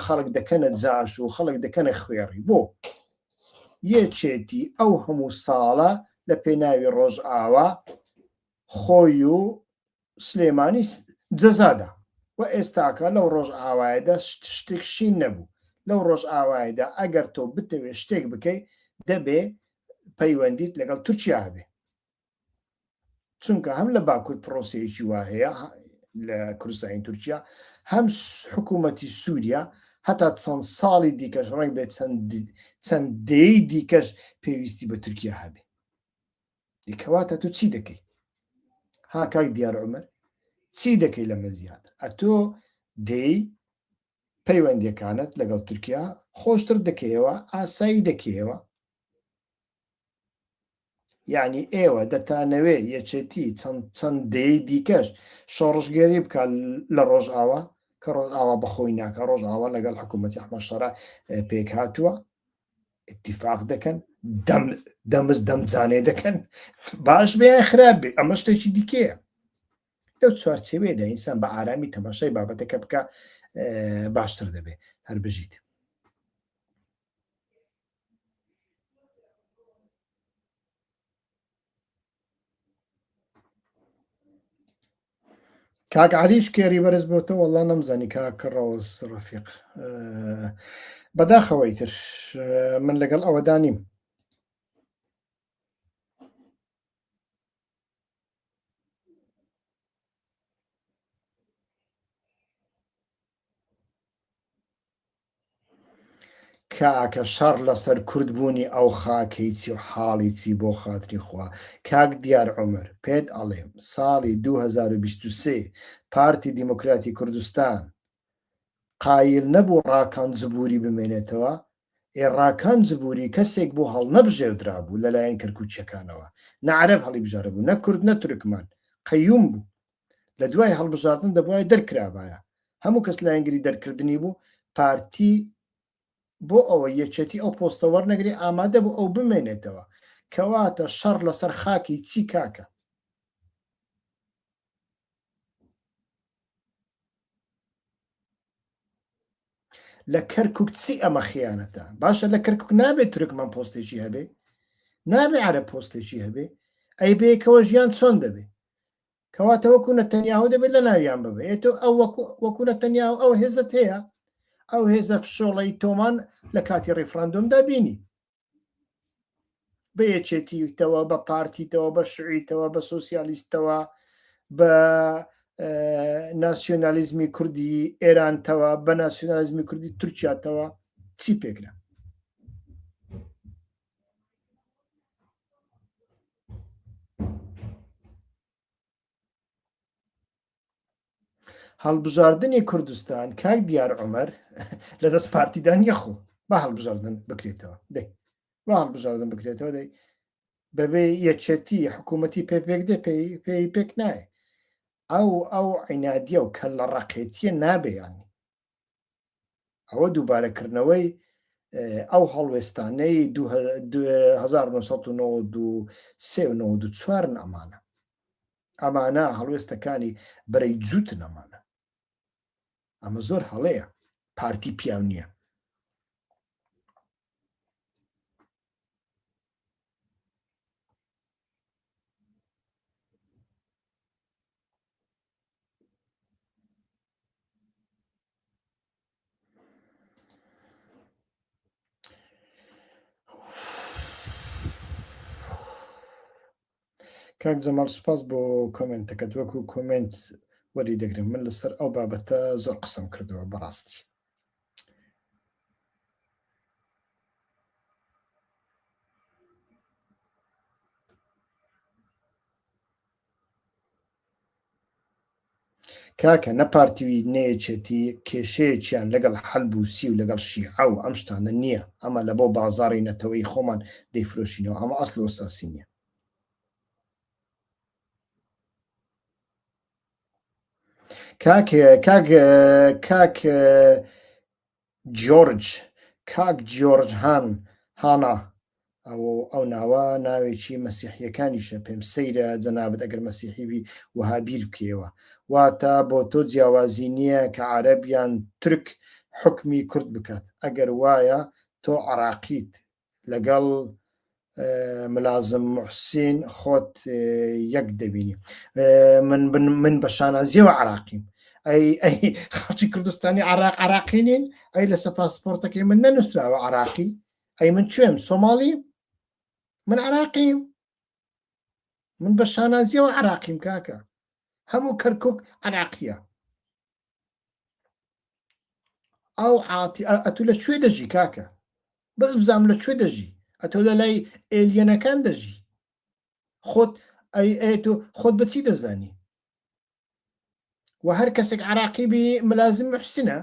خەڵک دەکەنە جاش و خەڵک دەکەنە خوێڕی بۆ یەکێتی ئەو هەموو ساڵە لە پێناوی ڕۆژئاوا خۆی و سلێمانی جەزادا و ئێستاکە لەو ڕۆژئاوایەدا شتێک شین نەبوو لەو ڕۆژئاوایەدا ئەگەر تۆ بتەوێت شتێک بکەی دەبێ پەیوەندیت لەگەڵ تورکیا هەبێ چونکە هەم لە باکوور پرۆسەیەکی وا هەیە لە کوردستانی تورکیا هەم حکوومەتی سووریا هەتا چەند ساڵی دیکەش ڕەنگ بێت چەند دەی دیکەش پێویستی بە تورکیا هەبێ کەواتە تۆ چی دەکەی ها کاک دیار عمر چی دەکەی لەمە زیاتر ئەتۆ دەی پەیوەندیەکانت لەگەڵ تورکیا خۆشتر دەکەیەوە ئاسایی دەکەیەوە یعنی ئێوە دەتانەوێ یەکێتی چەند چەند دەیەی دیکەش شۆڕشگێری بکە لە ڕۆژئاوا کە ڕۆژئاوا بەخۆی ناکە ڕۆژئاوا لەگەڵ حکوومەتی ئەحمەد شەرع پێک هاتووە اتفاق دەکەن دەم دەمز دەمجانێ دەکەن باش بێ یان خراپ بێ ئەمە شتێکی دیکەیە لەو چوارچێوەیەدا ئینسان بە ئارامی تەماشای بابەتەکە بکە باشتر دەبێ هەر بژیت. کاک عەلیش کێری بەرز بۆتە وەڵا نەمزانی کاک ڕەوز ڕەفیق بەداخەوە ئیتر من لەگەڵ ئەوەدا نیم کاکە شەڕ لەسەر کورد بوونی ئەو خاکەی چی و حاڵی چی بۆ خاتری خوا کاک دیار عومەر پێت ئەڵێم ساڵی 2023 پارتی دیموکراتی کوردستان قایل نەبوو ڕاکان جبوری بمێنێتەوە ئێ ڕاکان جبوری کەسێک بوو هەڵنەبژێردرابوو لەلایەن کەرکوکیەکانەوە نە عەرەب هەڵیبژاربوو نە کورد نە تورکمان قەیوم بوو لە دوای هەڵبژاردن دەبوایە دەرکرابایە هەموو کەس لایەنگری دەرکردنی بوو پارتی بۆ ئەوەی یەکێتی ئەو پۆستە وەرنەگرێ ئامادە بوو ئەو بمێنێتەوە کەواتە شەڕ لەسەر خاکی چی کاکە؟ لە کەرکک چی ئەمە خیانەتە باشە لە کەرکک نابێت تورکمان پۆستێکی هەبێ نابێ عەرەب پۆستێکی هەبێ ئەی بەیەکەوە ژیان چۆن دەبێ کەواتە وەکو نەتەنیاهۆ دەبێت لە ناویان ببێ ئێ تۆ ئەو وەکو وەکو نەتەنیاهۆ ئەو هێزت هەیە ئەو هێزە فشۆڵەی تۆمان لە کاتی ڕیفراندۆمدا بینی بە یەکێتیتەوە بە پارتیتەوە بە شوعیتەوە بە سۆسیالیستەوە بە ناسیۆنالیزمی کوردی ئێرانتەوە بە ناسیۆنالیزمی کوردی تورکیاتەوە چی پێکرا هەڵبژاردنی کوردستان کاک دیار عمر لە دەست پارتیدا نییە خۆ بە هەڵبژاردن بکرێتەوە دەی با هەڵبژاردن بکرێتەوە دەی بەبێ یەکێتی حکوومەتی پێ پێک دێ پێی پێی پێک نایە ئەو ئەو عینادیە و کە لە ڕقێتیە نابێیان ئەوە دووبارەکردنەوەی ئەو هەڵوێستانەی 1993 و 94 ئەمانە ئەمانە هەڵوێستەکانی بەرەی جووتن ئەمانە ئەمە زۆر هەڵەیە پارتی پیاو نییە کاک جەماڵ سوپاس بۆ کۆمنتەکەت وەکو کۆمنت وەری دەگرم من لەسەر ئەو بابەتە زۆر قسەم کردەوە بەڕاستی کاکە نە پارتی و نە یەکێتی کێشەیەکیان لەگەڵ حەلبوسی و لەگەڵ شیعە و ئەم شتانە نییە ئەمە لە بۆ بازاڕی نەتەوەی خۆمان دەیفرۆشینەوە ئەمە ئەسڵ و ئەساسی نییە. کاک کاک کاک جۆرج، کاک جیۆرج هان، هانا، ئەو ئەو ناوە ناوێکی مەسیحییەکانیشە، پێم سەیرە جەنابت ئەگەر مەسیحی بی وەها بیر بکەیەوە. واتە بۆ تۆ جیاوازی نییە کە عەرەب یان تورک حوکمی کورد بکات. ئەگەر وایە تۆ عەراقیت لەگەڵ ملازم موحسین خۆت یەک دەبینی من من بە شانازیەوە عراقیم ئەی ئەی خەڵکی کوردستانی عراق عراقی نین ئەی لەسە پاسپۆرتەکەی من نەنووسراوە عراقی ئەی من کوێم سۆماڵی من عراقیم من بە شانازیەوە عراقیم کاکە هەموو کەرکک عراقیە ئەو عاتی ئەتو لە کوێ دەژی کاکە بەس بزانم لە کوێ دەژی ئەتۆ لە لای ئێلیەنەکان دەژی خۆت ئەی ئەی تۆ خۆت بەچی دەزانی و هەر کەسێک عراقی بی ملازم محسنە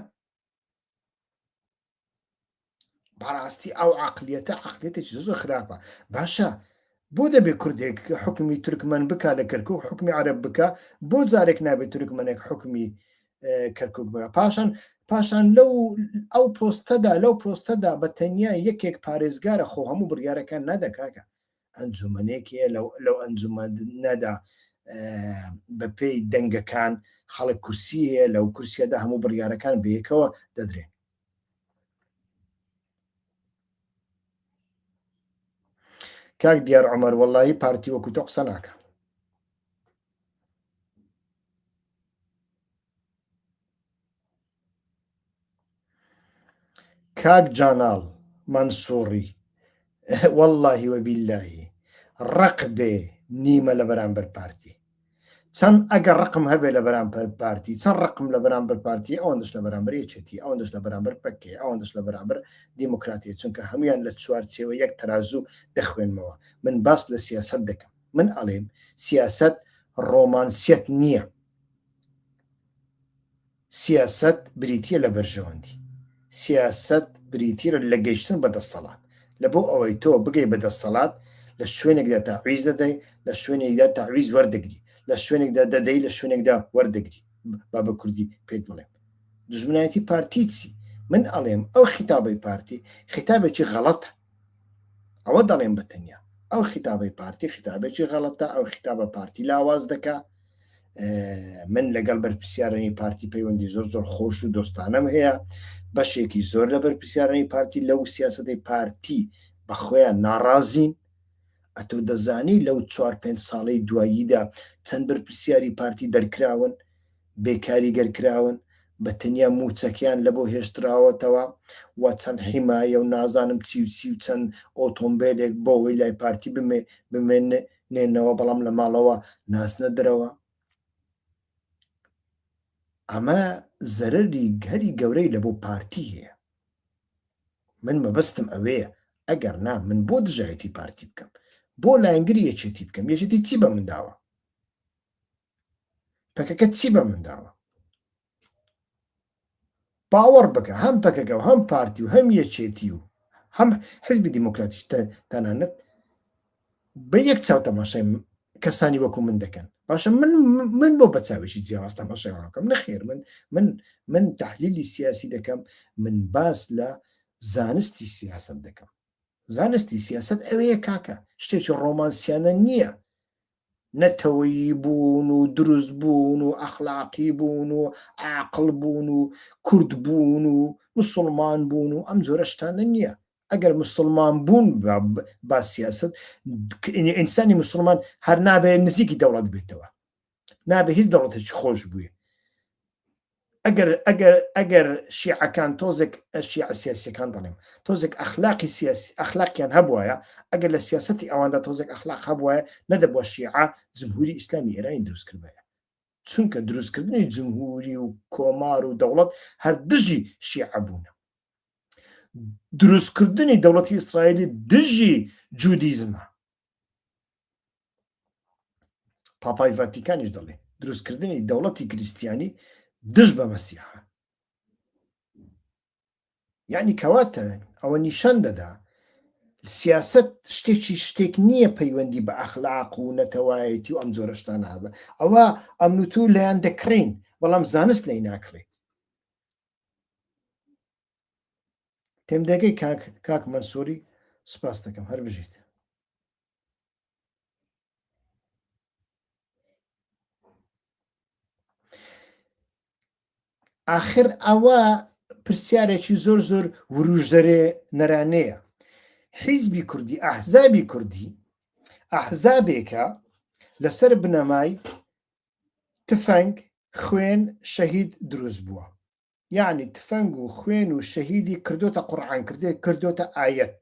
بەڕاستی ئەو عقلیەتە عقلیەتێکی زۆر خراپە باشە بۆ دەبێ کوردێک حکومی تورکمەن بک لە کەرکک حکومی عرب بکە بۆ جارێک نابێت تورکمەنێک حکومی کەرکک بکە پاشان پاشان لەو ئەو پۆستەدا لەو پۆستەدا بە تەنیا یەکێک پارێزگارە خۆ هەموو بڕیارەکان نادەکاکە ئەنجومەنێک هەیە لەو ئەنجومەنەدا بەپێی دەنگەکان خەڵک کورسی هەیە لەو کورسیەدا هەموو بڕیارەکان بەیەکەوە دەدرێن کاک دیار عمر وەڵی پارتی وەکو تۆ قسە ناکە کاک جاناڵ مەنسوڕی وەڵڵاهی وەبیللاهی ڕق بێ نیمە لە بەرامبەر پارتی. چەند ئەگەر ڕقم هەبێ لە بەرامبەر پارتی چەند ڕقم لە بەرامبەر پارتی ئەوەندش لە بەرامبەر یەکێتی ئەوەندش لە بەرامبەر پەکێ ئەوەندش لە بەرامبەر دیموکراتی چونکە هەمویان لە چوارچێوە یەک تەرازوو دەخوێنمەوە من باس لە سیاست دەکەم من ئەڵێم سیاست ڕۆمانسیەت نییە سیاسەت بریتییە لە بەرژەوەندی. سیاسەت بریتییە لە گەیشتن بە دەسەڵات. لە بۆ ئەوەی تۆ بگەی بە دەسەڵات، لە شوێنێکدا تەعویز دەدەی، لە شوێنێکدا تەعویز وەردەگری. لە شوێنێکدا دەدەی، لە شوێنێکدا وەردەگری. با بە کوردی پێت بڵێم. دوژمنایەتی پارتی چی؟ من ئەڵێم ئەو خیتابەی پارتی خیتابێکی غەڵەتە. ئەوە دەڵێم بە تەنیا. ئەو خیتابەی پارتی خیتابێکی غەڵەتە، ئەو خیتابە پارتی لاواز دەکا. من لەگەڵ بەرپرسیارانی پارتی پەیوەندی زۆر زۆر خۆش و دۆستانم هەیە بەشێکی زۆر لە بەرپرسیارانی پارتی لەو سیاسەتی پارتی بە خۆیان ناڕازین ئەتۆ دەزانی لەو چوار پێنج ساڵەی دواییدا چەند بەرپرسیاری پارتی دەرکراون بێکاریگەر کراون بە تەنیا موچەکەیان لە بۆ هێشتراوەتەوە و چەند حیمایە و نازانم چی و چی و چەند ئۆتۆمبیلێک بۆ ئەوەی لای پارتی بمێ بمێنێنەوە بەڵام لە ماڵەوە ناسنە دەرەوە ئەمە زەرری هەری گەورەی لە بۆ پارتی هەیە من مەبەستم ئەوەیە ئەگەر نا من بۆ دژایەتی پارتی بکەم بۆ لایەنگری یەکێتی بکەم یەکێتی چی بە من داوە پەکەکە چی بە من داوە باوەڕ بکە هەم پەکەکە و هەم پارتی و هەم یەکێتی و هەم حزبی دیموکراتیش تەنانەت بە یەک چاو تەماشای کەسانی وەکو من دەکەن باشە من من بۆ بە چاوێکی جیاواز تەماشای بکەم نەخێر من من من تحلیلی سیاسی دەکەم من باس لە زانستی سیاست دەکەم زانستی سیاست ئەوەیە کاکە شتێکی ڕۆمانسیانە نییە نەتەوەیی بوون و دروست بوون و ئەخلاقی بوون و عاقڵ بوون و کورد بوون و مسلمان بوون و ئەم جۆرە شتانە نییە ئەگەر مسلمان بوون با سیاست ئینسانی مسلمان هەر نابێ نزیکی دەوڵەت بێتەوە نابێ هیچ دەوڵەتێکی خۆش بووێ ئەگەر ئەگەر ئەگەر شیعەکان تۆزێک شیعە سیاسیەکان دەڵێم تۆزێک ئەخلاقی سیاسی ئەخلاقیان هەبواە ئەگەر لە سیاستی ئەواندا تۆزێک ئەخلاق هەبواە نەدەبووە شیعە جمهوری ئیسلامی ئێرانی دروست کردبایە چونکە دروستکردنی جمهوری و کۆمار و دەوڵەت هەر دژی شیعە بوونە دروستکردنی دەوڵەتی ئیسرائیلی دژی جودیزمە پاپای ڤاتیکانیش دەڵێ دروستکردنی دەوڵەتی کریسیانی دژ بە مەسیحە یعنی کەواتە ئەوە نیشان دەدا سیاست شتێکی شتێک نییە پەیوەندی بە ئەخلاق و نەتەوایەتی و ئەم جۆرە شتانە هەبە ئەوە ئەمن و تو لەیان دەکڕین بەڵام زانست لی ناکڕێ تێم دەگەی کاک کاک مەنسوری سپاس دەکەم هەر بژیت. ئاخر ئەوە پرسیارێکی زۆر زۆر وروژدەرێ نەرانەیە حیزبی کوردی ئەحزابی کوردی ئەحزابێکە لەسەر بنەمای تفەنگ خوێن شەهید دروست بووە یەعنی تفەنگ و خوێن و شەهیدی کردۆتە قورعان کردێ کردۆتە ئایەت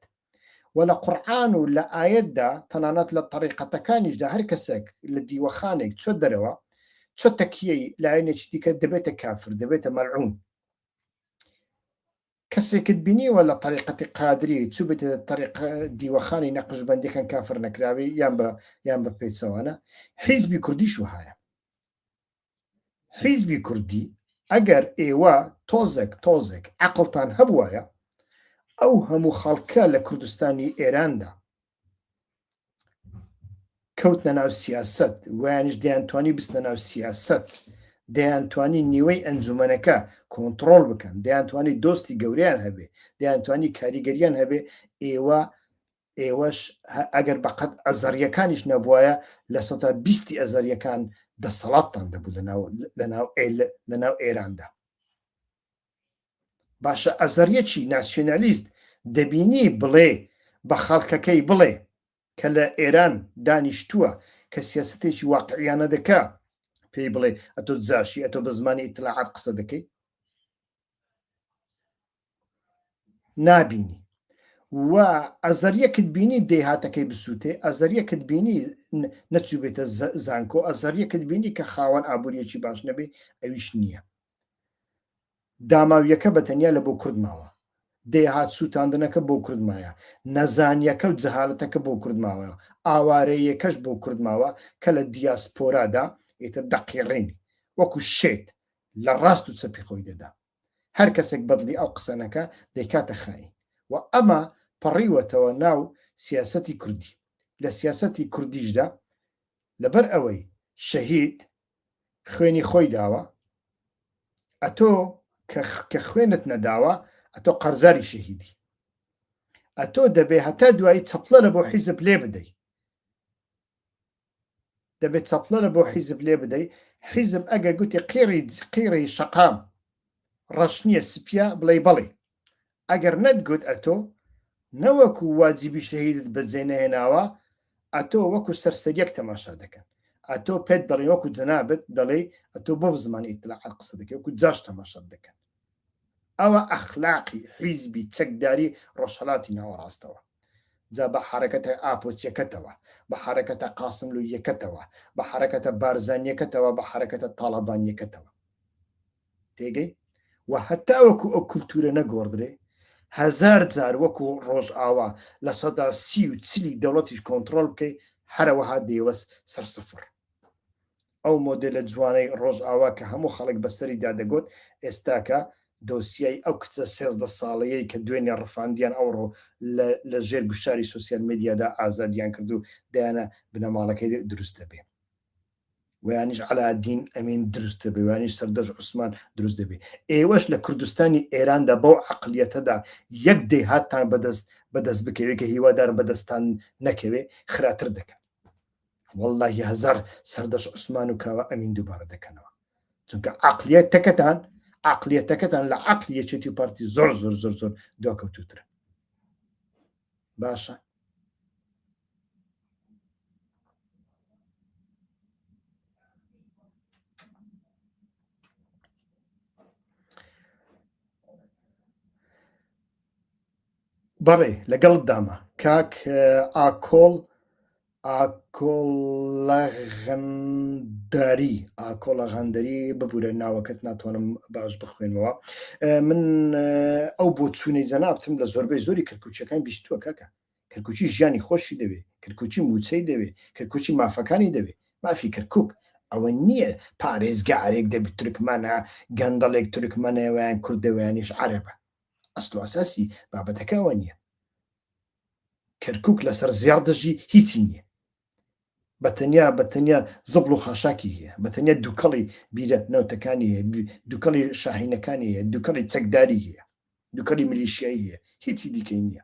و لە قورعان و لە ئایەتدا تەنانەت لە تەریقەتەکانیشدا هەر کەسێک لە دیوەخانێک چۆ دەرەوە چۆ تەکیەی لایەنێکی دیکە دەبێتە کافر دەبێتە مەلعون کەسێکت بینیوە لە تەریقەتی قادری چوو بێتە تەریق دیوەخانی نەقشبەندیەکان کافر نەکراوی یان بە یان بە پێچەوانە حیزبی کوردیش وهایە حیزبی کوردی ئەگەر ئێوە تۆزێک تۆزێک عەقڵتان هەبوایە ئەو هەموو خەڵکە لە کوردستانی ئێراندا کەوتنە ناو سیاسەت ویانش دەیانتوانی بستنە ناو سیاسەت دەیانتوانی نیوەی ئەنجومەنەکە کۆنتڕۆڵ بکەن دەیانتوانی دۆستی گەوریان هەبێ دەیانتوانی کاریگەریان هەبێ ئێوە ئێوەش ئەگەر بەقەد ئەزەریەکانیش نەبوایە لە سەتا بیستی ئەزەریەکان دەسەڵاتتان دەبوو لەناو ئێراندا باشە ئەزەریەکی ناسیۆنالیست دەبینی بڵێ بە خەڵکەکەی بڵێ کە لە ئێران دانیشتووە کە سیاستێکی واقعیانە دەکا پێی بڵێ ئەتۆ جاشی ئەتۆ بە زمانی ئیتلاعات قسە دەکەی نابینی. و ئەزەریەکت بینی دێهاتەکەی بسووتێ، ئەزەریەکت بینی نەچووبێتە زانکۆ، ئەزەریەکت بینی کە خاوەن ئابووریەکی باش نەبێ، ئەویش نییە. داماویەکە بە تەنیا لە بۆ کورد ماوە. دێهات سووتاندنەکە بۆ کورد مایە. نەزانیەکە و جەهالەتەکە بۆ کورد ماوە. ئاوارەییەکەش بۆ کورد ماوە کە لە دیاسپۆرادا ئیتر دەقیڕین وەکو شێت لە ڕاست و چەپی خۆی دەدا. هەر کەسێک بەدڵی ئەو قسە نەکا دەیکاتە خاین و ئەمە پەڕیوەتەوە ناو سیاسەتی کوردی. لە سیاسەتی کوردیشدا لەبەر ئەوەی شەهید خوێنی خۆی داوە، ئەتۆ کە خوێنت نەداوە ئەتۆ قەرزاری شەهیدی. ئەتۆ دەبێ هەتا دوایی چەپڵە لە بۆ حیزب لێ بدەی. دەبێت چەپڵە لە بۆ حیزب لێ بدەی حیزب ئەگەر گوتی قیڕی قیڕی شەقام ڕەش نییە سپیە بڵێ بەڵێ ئەگەر نەتگوت ئەتۆ نەوەکو واجبی شەهیدت بەجێ نەهێناوە ئەتۆ وەکو سەرسەریەک تەماشا دەکەن ئەتۆ پێت دەڵێ وەکو جەنابت دەڵێ ئەتۆ بۆ زمانی ئیتلاعات قسە دەکەی وەکو جاش تەماشا دەکەن ئەوە ئەخلاقی حیزبی چەکداری ڕۆژهەلاتی ناوەڕاستەوە جا بە حەرەکەتە ئاپۆچیەکەتەوە بە حەرەکەتە قاسملویەکەتەوە بە حەرەکەتە بارزانیەکەتەوە بە حەرەکەتە تاڵەبانیەکەتەوە تێگەی و هەتا وەکو ئەو کولتورە نەگۆڕدرێ هەزار جار وەکو ڕۆژئاوا 30% دەوڵەتیش کۆنتترۆل بکەی هەرەوەها دێوەس سەر سفر ئەو مۆدێلە جوانەی ڕۆژئاوا کە هەموو خەڵک بەسەریدا دەگوت، ئێستاکە دۆسیەی ئەو کچە 13 ساڵەیەی کە دوێنێ ڕفاندیان ئەوڕۆ لە لە ژێر گوشاری سۆسیال مێدیادا ئازادیان کرد و دایانە بنەماڵەکەی دروست دەبێ ویانیش عەلادین ئەمین دروست دەبێ ویانیش سەردەش عوسمان دروست دەبێ ئێوەش لە کوردستانی ئێراندا بەو عەقلیەتەدا یەک دێهاتتان بەدەست بەدەست بکەوێ کە هیوادارم بەدەستان نەکەوێ خراتر دەکەن. واللهی هەزار سەردەش عوسمان و کاوە ئەمین دووبارە دەکەنەوە چونکە عقلیەتەکەتان عقلیەتەکەتان لە عقلی یەکێتی و پارتی زۆر زۆر زۆر زۆر دواکەوتوترە باشە بەڵێ لەگەڵت دامە کاک ئاکۆڵ ئاکۆڵەغەندەری ئاکۆڵەغەندەری ببورە ناوەکەت ناتوانم باش بخوێنمەوە من ئەو بۆچوونەی جەنابتم لە زۆربەی زۆری کەرکوچەکان بیستووە کاکە کەرکوچی ژیانی خۆشی دەوێ کەرکوچی موچەی دەوێ کەرکوچی مافەکانی دەوێ مافی کەرکک ئەوە نییە پارێزگارێک دەبی تورکمانە گەندەڵێک تورکمانەوەیان کوردەوەیانیش عەرەبە ئەسل و ئەساسی بابەتەکە ئەوە نییە کەرکک لەسەر زێڕ دەژی هیچی نییە بە تەنیا بە تەنیا زبڵ و خاشاکی هەیە بە تەنیا دووکەڵی بیرە نەوتەکانی هەیە دووکەڵی شاهینەکانی هەیە دووکەڵی چەکداری هەیە دووکەڵی ملیشیایی هەیە هیچی دیکەی نییە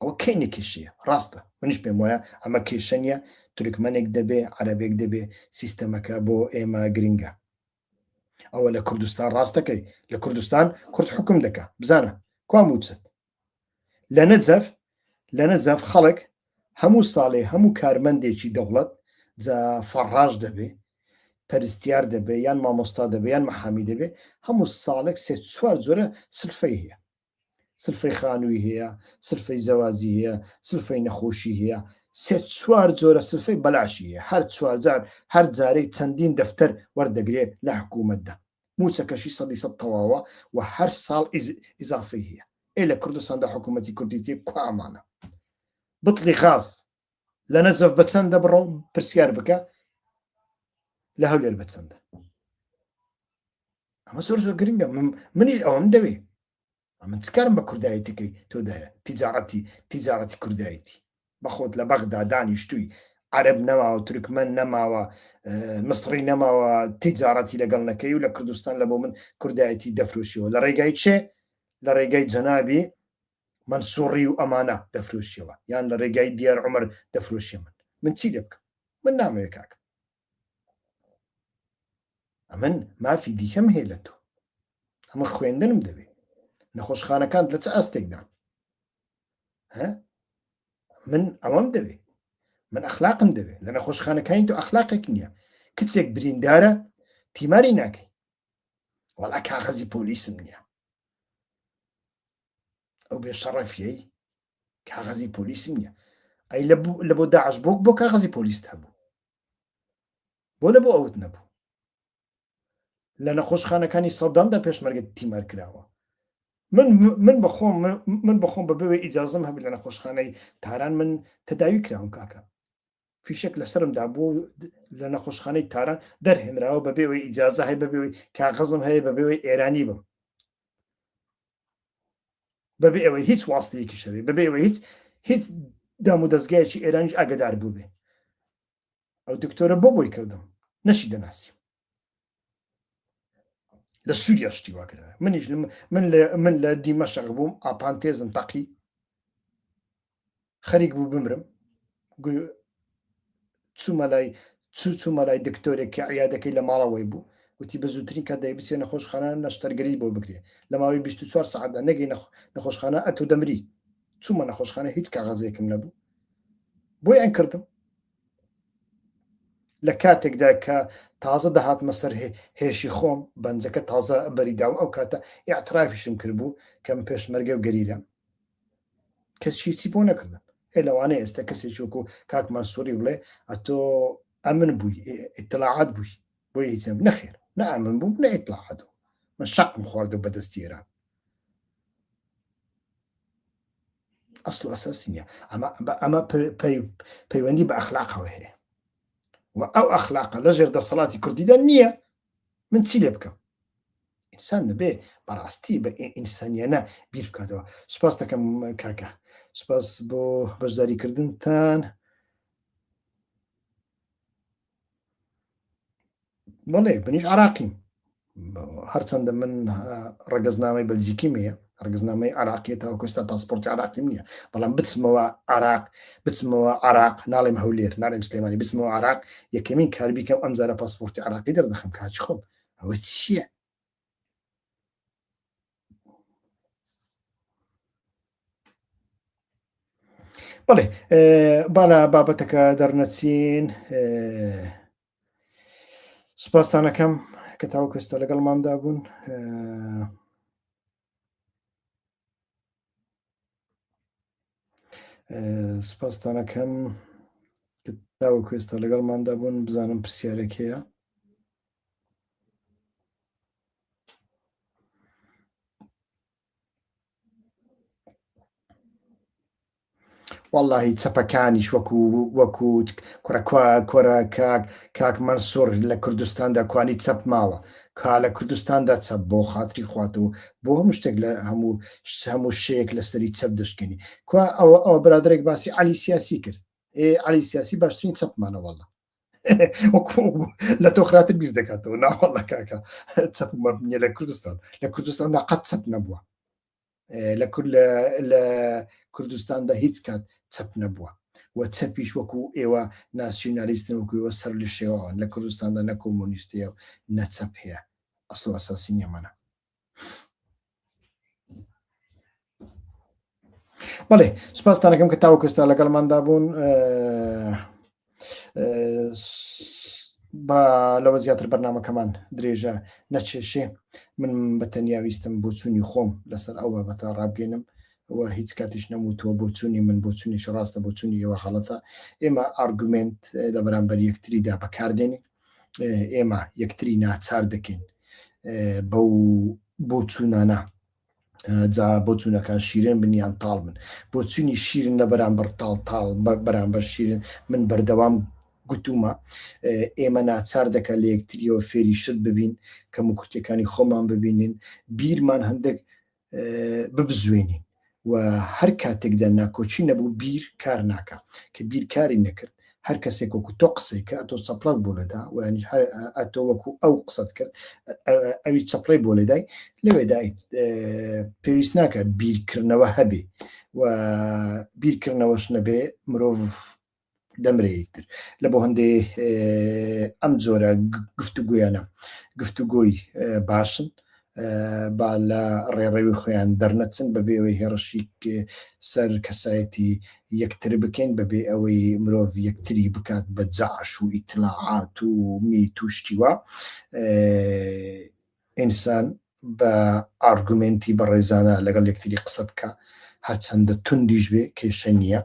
ئەوە کەینە کێشەیە ڕاستە منیش پێم وایە ئەمە کێشە نییە تورکمەنێک دەبێ عەرەبێک دەبێ سیستەمەکە بۆ ئێمە گرنگە ئەوە لە کوردستان ڕاستەکەی لە کوردستان کورد حکوم دەکا بزانە کوا موچەت لە نەجەف لە نەجەف خەڵک هەموو ساڵێ هەموو کارمەندێکی دەوڵەت جا فەڕاش دەبێ پەرستیار دەبێ یان مامۆستا دەبێ یان مەحامی دەبێ هەموو ساڵێک سێ چوار جۆرە سلفەی هەیە سلفەی خانووی هەیە، سلفەی زەواجی هەیە، سلفەی نەخۆشی هەیە، سێ چوار جۆرە سلفەی بەلاشی هەیە، هەر چوار جار هەر جارەی چەندین دەفتەر وەردەگرێ لە حکوومەتدا، مووچەکەشی سەدی سەد تەواوە و هەر ساڵ ئیزافەی هەیە. ئێ لە کوردستاندا حکوومەتی کوردی تێ کوا ئەمانە؟ بتڵی غاز لە نەجەف بە چەندە بڕۆ پرسیار بکە لە هەولێر بە چەندە؟ ئەمە زۆر زۆر گرنگە منیش ئەوەم دەوێ ئەمن چ کارم بە کوردایەتەکەی تۆ دایە تیجارەتی تیجارەتی کوردایەتی بەخۆت لە بەغدا دانیشتووی عەرەب نەماوە تورکمەن نەماوە مسڕی نەماوە تیجارەتی لەگەڵ نەکەی و لە کوردستان لە بۆ من کوردایەتی دەفرۆشیەوە لە ڕێگای چێ لە ڕێگای جەنابی مەنسوڕی و ئەمانە دەفرۆشیەوە یان لە ڕێگای دیار عمر دەفرۆشیە من من چی لێ بکەم من نامەوێ کاکە ئەمن مافی دیکەم هەیە لە تۆ ئەمە خوێندنم دەوێ نەخۆشخانەکان لە چ ئاستێکدان من ئەوەم دەوێ من ئەخلاقم دەوێ لە نەخۆشخانەکانی تۆ ئەخلاقێک نییە کچێک بریندارە تیماری ناکەی وەڵا کاغەزی پۆلیسم نییە ئەو بێ شەڕەفیەی. کاغەزی پۆلیسم نییە ئەی لە بۆ داعش بۆ بۆ کاغەزی پۆلیست هەبوو بۆ لە بۆ ئەوت نەبوو لە نەخۆشخانەکانی سەدامدا پێشمەرگە تیمار کراوە من من بەخۆم من بەخۆم بە بەوێ ئیجازم هەبێت لە نەخۆشخانەی تاران من تەداوی کراوم کاکە فیشەک لەسرمدا بوو لە نەخۆشخانەی تاران دەرهێنراوە بە بێەوەی ئیجازە هەیە بەبێەوەی کاغەزم هەیە بەبێەوەی ئێرانی بم بەبێ ئەوەی هیچ واستەیەکیش هەبێ بەبێ ئەوەی هیچ هیچ دام و دەستگایەکی ئێرانیش ئاگدار بوو بێ ئەو دکتۆرە بۆ بۆی کردم نەشی دەناسی لە سووریا شتی وا کرا منیش من لە من لە دیمەشق بووم ئاپانتێزم تەقی خەریک بوو بمرم چوومە لای چوو چوومە لای دکتۆرێک کە عیادەکەی لە ماڵەوەی بوو وتی بە زووترین کات دەی بچێ نەخۆشخانە نەشتەرگەری بۆ بکرێ لە ماوەی 24 سەعاتدا نەگەی نەخۆشخانە ئەتۆ دەمری چوومە نەخۆشخانە هیچ کاغەزێکم نەبوو بۆیان کردم لە کاتێکدا کە تازە دەهاتمە سەر هێشی خۆم بەنجەکە تازە بەریدا و ئەو کاتە ئاعترافیشم کردبوو کەم پێشمەرگە و گەریلام کەس هیچی بۆ نەکردم ئێ لەوانەیە ئێستا کەسێکی وەکو کاک مەنسووری بڵێ ئەتۆ ئەمن بووی ئیتلاعات بووی بۆ هیچم نەخێر نە ئەمن بوو نە ئیتلاعات بوو من شەقم خواردو بەدەستی ئێران ئەسڵ و ئەساسی نییە ئەمە ئەمە پەیوەندی بە ئەخلاقەوە هەیە و ئەو ئەخلاقە لەژێر دەسەڵاتی کوردیدا نییە من چی لێ بکەم ئینسان دەبێ بەڕاستی بە ئینسانیانە بیر بکاتەوە سوپاس دەکەم کاکە سوپاس بۆ بەشداریکردنتان بەڵێ منیش عراقیم هەرچەندە من ڕگەزنامەی بەلجیکیم هەیە ڕگەزنامەی عراقیە تاوەکو ئێستا پاسپۆرتی عراقیم نییە بەڵام بچمەوە عراق بچمەوە عراق ناڵێم هەولێر ناڵێم سلێمانی بچمەوە عراق یەکەمین کار بیکەم ئەم جارە پاسپۆرتی عراقی دەردەخەم کاچ خۆم ئەوە چییە؟ بەڵێ با لە بابەتەکە دەرنەچین سوپاستانەکەم کە تاوەکو ئێستا لەگەڵماندا بوون سوپاستانەکەم کە تاوەکو ئێستا لەگەڵماندا بوون بزانم پرسیارێک هەیە واللهی چەپەکانیش وەکو وەکو کوڕەکوا کۆرە کاک کاک مەنسوور لە کوردستاندا کوانی چەپ ماوە کا لە کوردستاندا چەپ بۆ خاتری خوات و بۆ هەموو شتێک لە هەموو هەموو شەیەک لەسەری چەپ دەشکێنی کوا ئەوە ئەوە برادێک باسی علی سیاسی کرد ئێ علی سیاسی باشترین چەپمانە والله وەکو لە تۆ خراپتر بیر دەکاتەوە ناوەڵە کاکە چەپ نیە لە کوردستان لە کوردستاندا قەت چەپ نەبووە لە کورد لە کوردستاندا هیچ کات چەپ نەبووە و چەپیش وەکو ئێوە ناسیونالیستن وەکو ئێوە سەر لە شێوەوان لە کوردستاندا نە کۆمۆنیستەیە و نە چەپ هەیە ئەسڵ و ئەساسی نیەمانە بەڵێ سوپاستانەکەم کە تاوەکو ئێستا لەگەڵماندا بوون با لەوە زیاتر بەرنمەکەمان درێژە نەچێشێ من بە تەنیا ویستم بۆچوونی خۆم لەسەر ئەو بابەتە ڕابگەێنم و هیچ کاتیش نەموتووە بۆچوونی من بۆچوونیش ڕاستە بۆچوونی ئێوە غەڵەتە ئێمە ئارگومنت لە بەرامبەر یەکتریدا بەکاردێنین ئێمە یەکتری ناچار دەکەین بەو بۆچوونانە جا بۆچوونەکان شیرن بن یان تاڵ بن بۆچوونی شیرن لە بەرامبەر تاڵ تاڵ بەرامبەر شیرن من بەردەوام گوتومە ئێمە ناچار دەکە لە یەکتریەوە فێری شت ببین کەم و کورتەکانی خۆمان ببینین بیرمان هەندێک ببزوێنین و هەر کاتێکدا ناکۆکی نەبوو بیر کار ناکا کە بیر کاری نەکرد هەر کەسێک وەکو تۆ قسەی کرد ئەتۆ چەپڵەت بۆ لێدا و یانیش هەر ئەتۆ وەکو ئەو قسەت کرد ئەوی چەپڵەی بۆ لێدای لەوێدا پێویست ناکە بیرکردنەوە هەبێ و بیرکردنەوەش نەبێ مرۆڤ دەمرێ یەکتر لە بۆ هەندێ ئەم جۆرە گفتوگویانە گفتوگۆی باشن با لە ڕێڕەوی خۆیان دەرنەچن بەبێ ئەوەی هێڕشی سەر کەسایەتی یەکتر بکەین بەبێ ئەوەی مرۆڤ یەکتری بکات بە جاش و ئیتلاعات و میت و شتیوا ئینسان بە ئارگومێنتی بەڕێزانە لەگەڵ یەکتری قسە بکە. هەرچەندە توندیش بێ کێشە نییە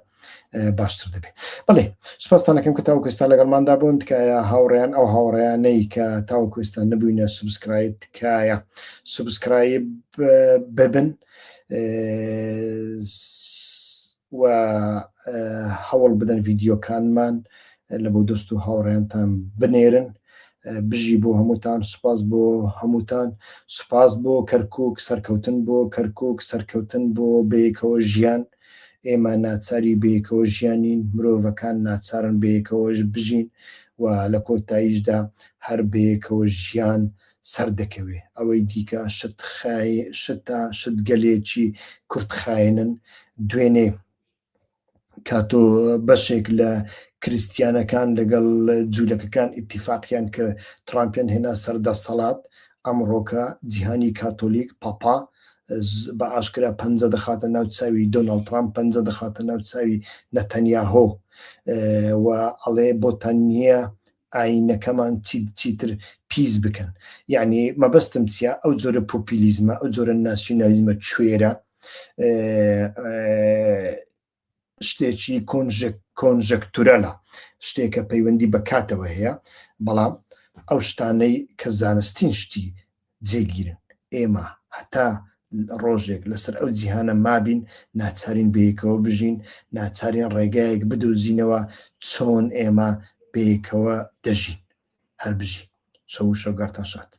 باشتر دەبێت بەڵێ سوپاستانەکەم کە تاوەکو ئێستا لەگەڵماندا بوون تکایە هاوڕێیان ئەو هاوڕێیانەی کە تاوەکو ئێستا نەبووینە subscribe تکایە subscribe ببن و هەوڵ بدەن ڤیدیۆکانمان لە بۆ دۆست و هاوڕێیانتان بنێرن بژی بۆ هەمووتان سوپاس بۆ هەمووتان سوپاس بۆ کەرکک سەرکەوتن بۆ کەرکک سەرکەوتن بۆ بەیەکەوە ژیان ئێمە ناچاری بەیەکەوە ژیانین مرۆڤەکان ناچارن بەیەکەوەش بژین و لە کۆتاییشدا هەر بەیەکەوە ژیان سەردەکەوێ ئەوەی دیکە شت خای شتە شتگەلێکی کورتخایەنن دوێنێ کاتۆ بەشێک لە کریسیانەکان لەگەڵ جوولەکەکان ئیتیفاقیان کە ترامپیان هێنا سەر دەسەڵات ئەمڕۆکە جیهانی کاتۆلیک پاپا بە ئاشکرا پەنجە دەخاتە ناو چاوی دۆناڵد ترامپ پەنجە دەخاتە ناو چاوی نەتەنیاهۆ و ئەڵێ بۆتان نییە ئاینەکەمان چیتر پیس بکەن یعنی مەبەستم چیە ئەو جۆرە پۆپیلیزمە ئەو جۆرە ناسیونالیزمە کوێرە شتێکی conjectural ە شتێکە پەیوەندی بە کاتەوە هەیە بەڵام ئەو شتانەی کە زانستین شتی جێگیرن ئێمە هەتا ڕۆژێک لەسەر ئەو جیهانە مابین ناچارین بەیەکەوە بژین ناچارین ڕێگایەک بدۆزینەوە چۆن ئێمە بەیەکەوە دەژین هەر بژی شەو و شەوگارتان شاد.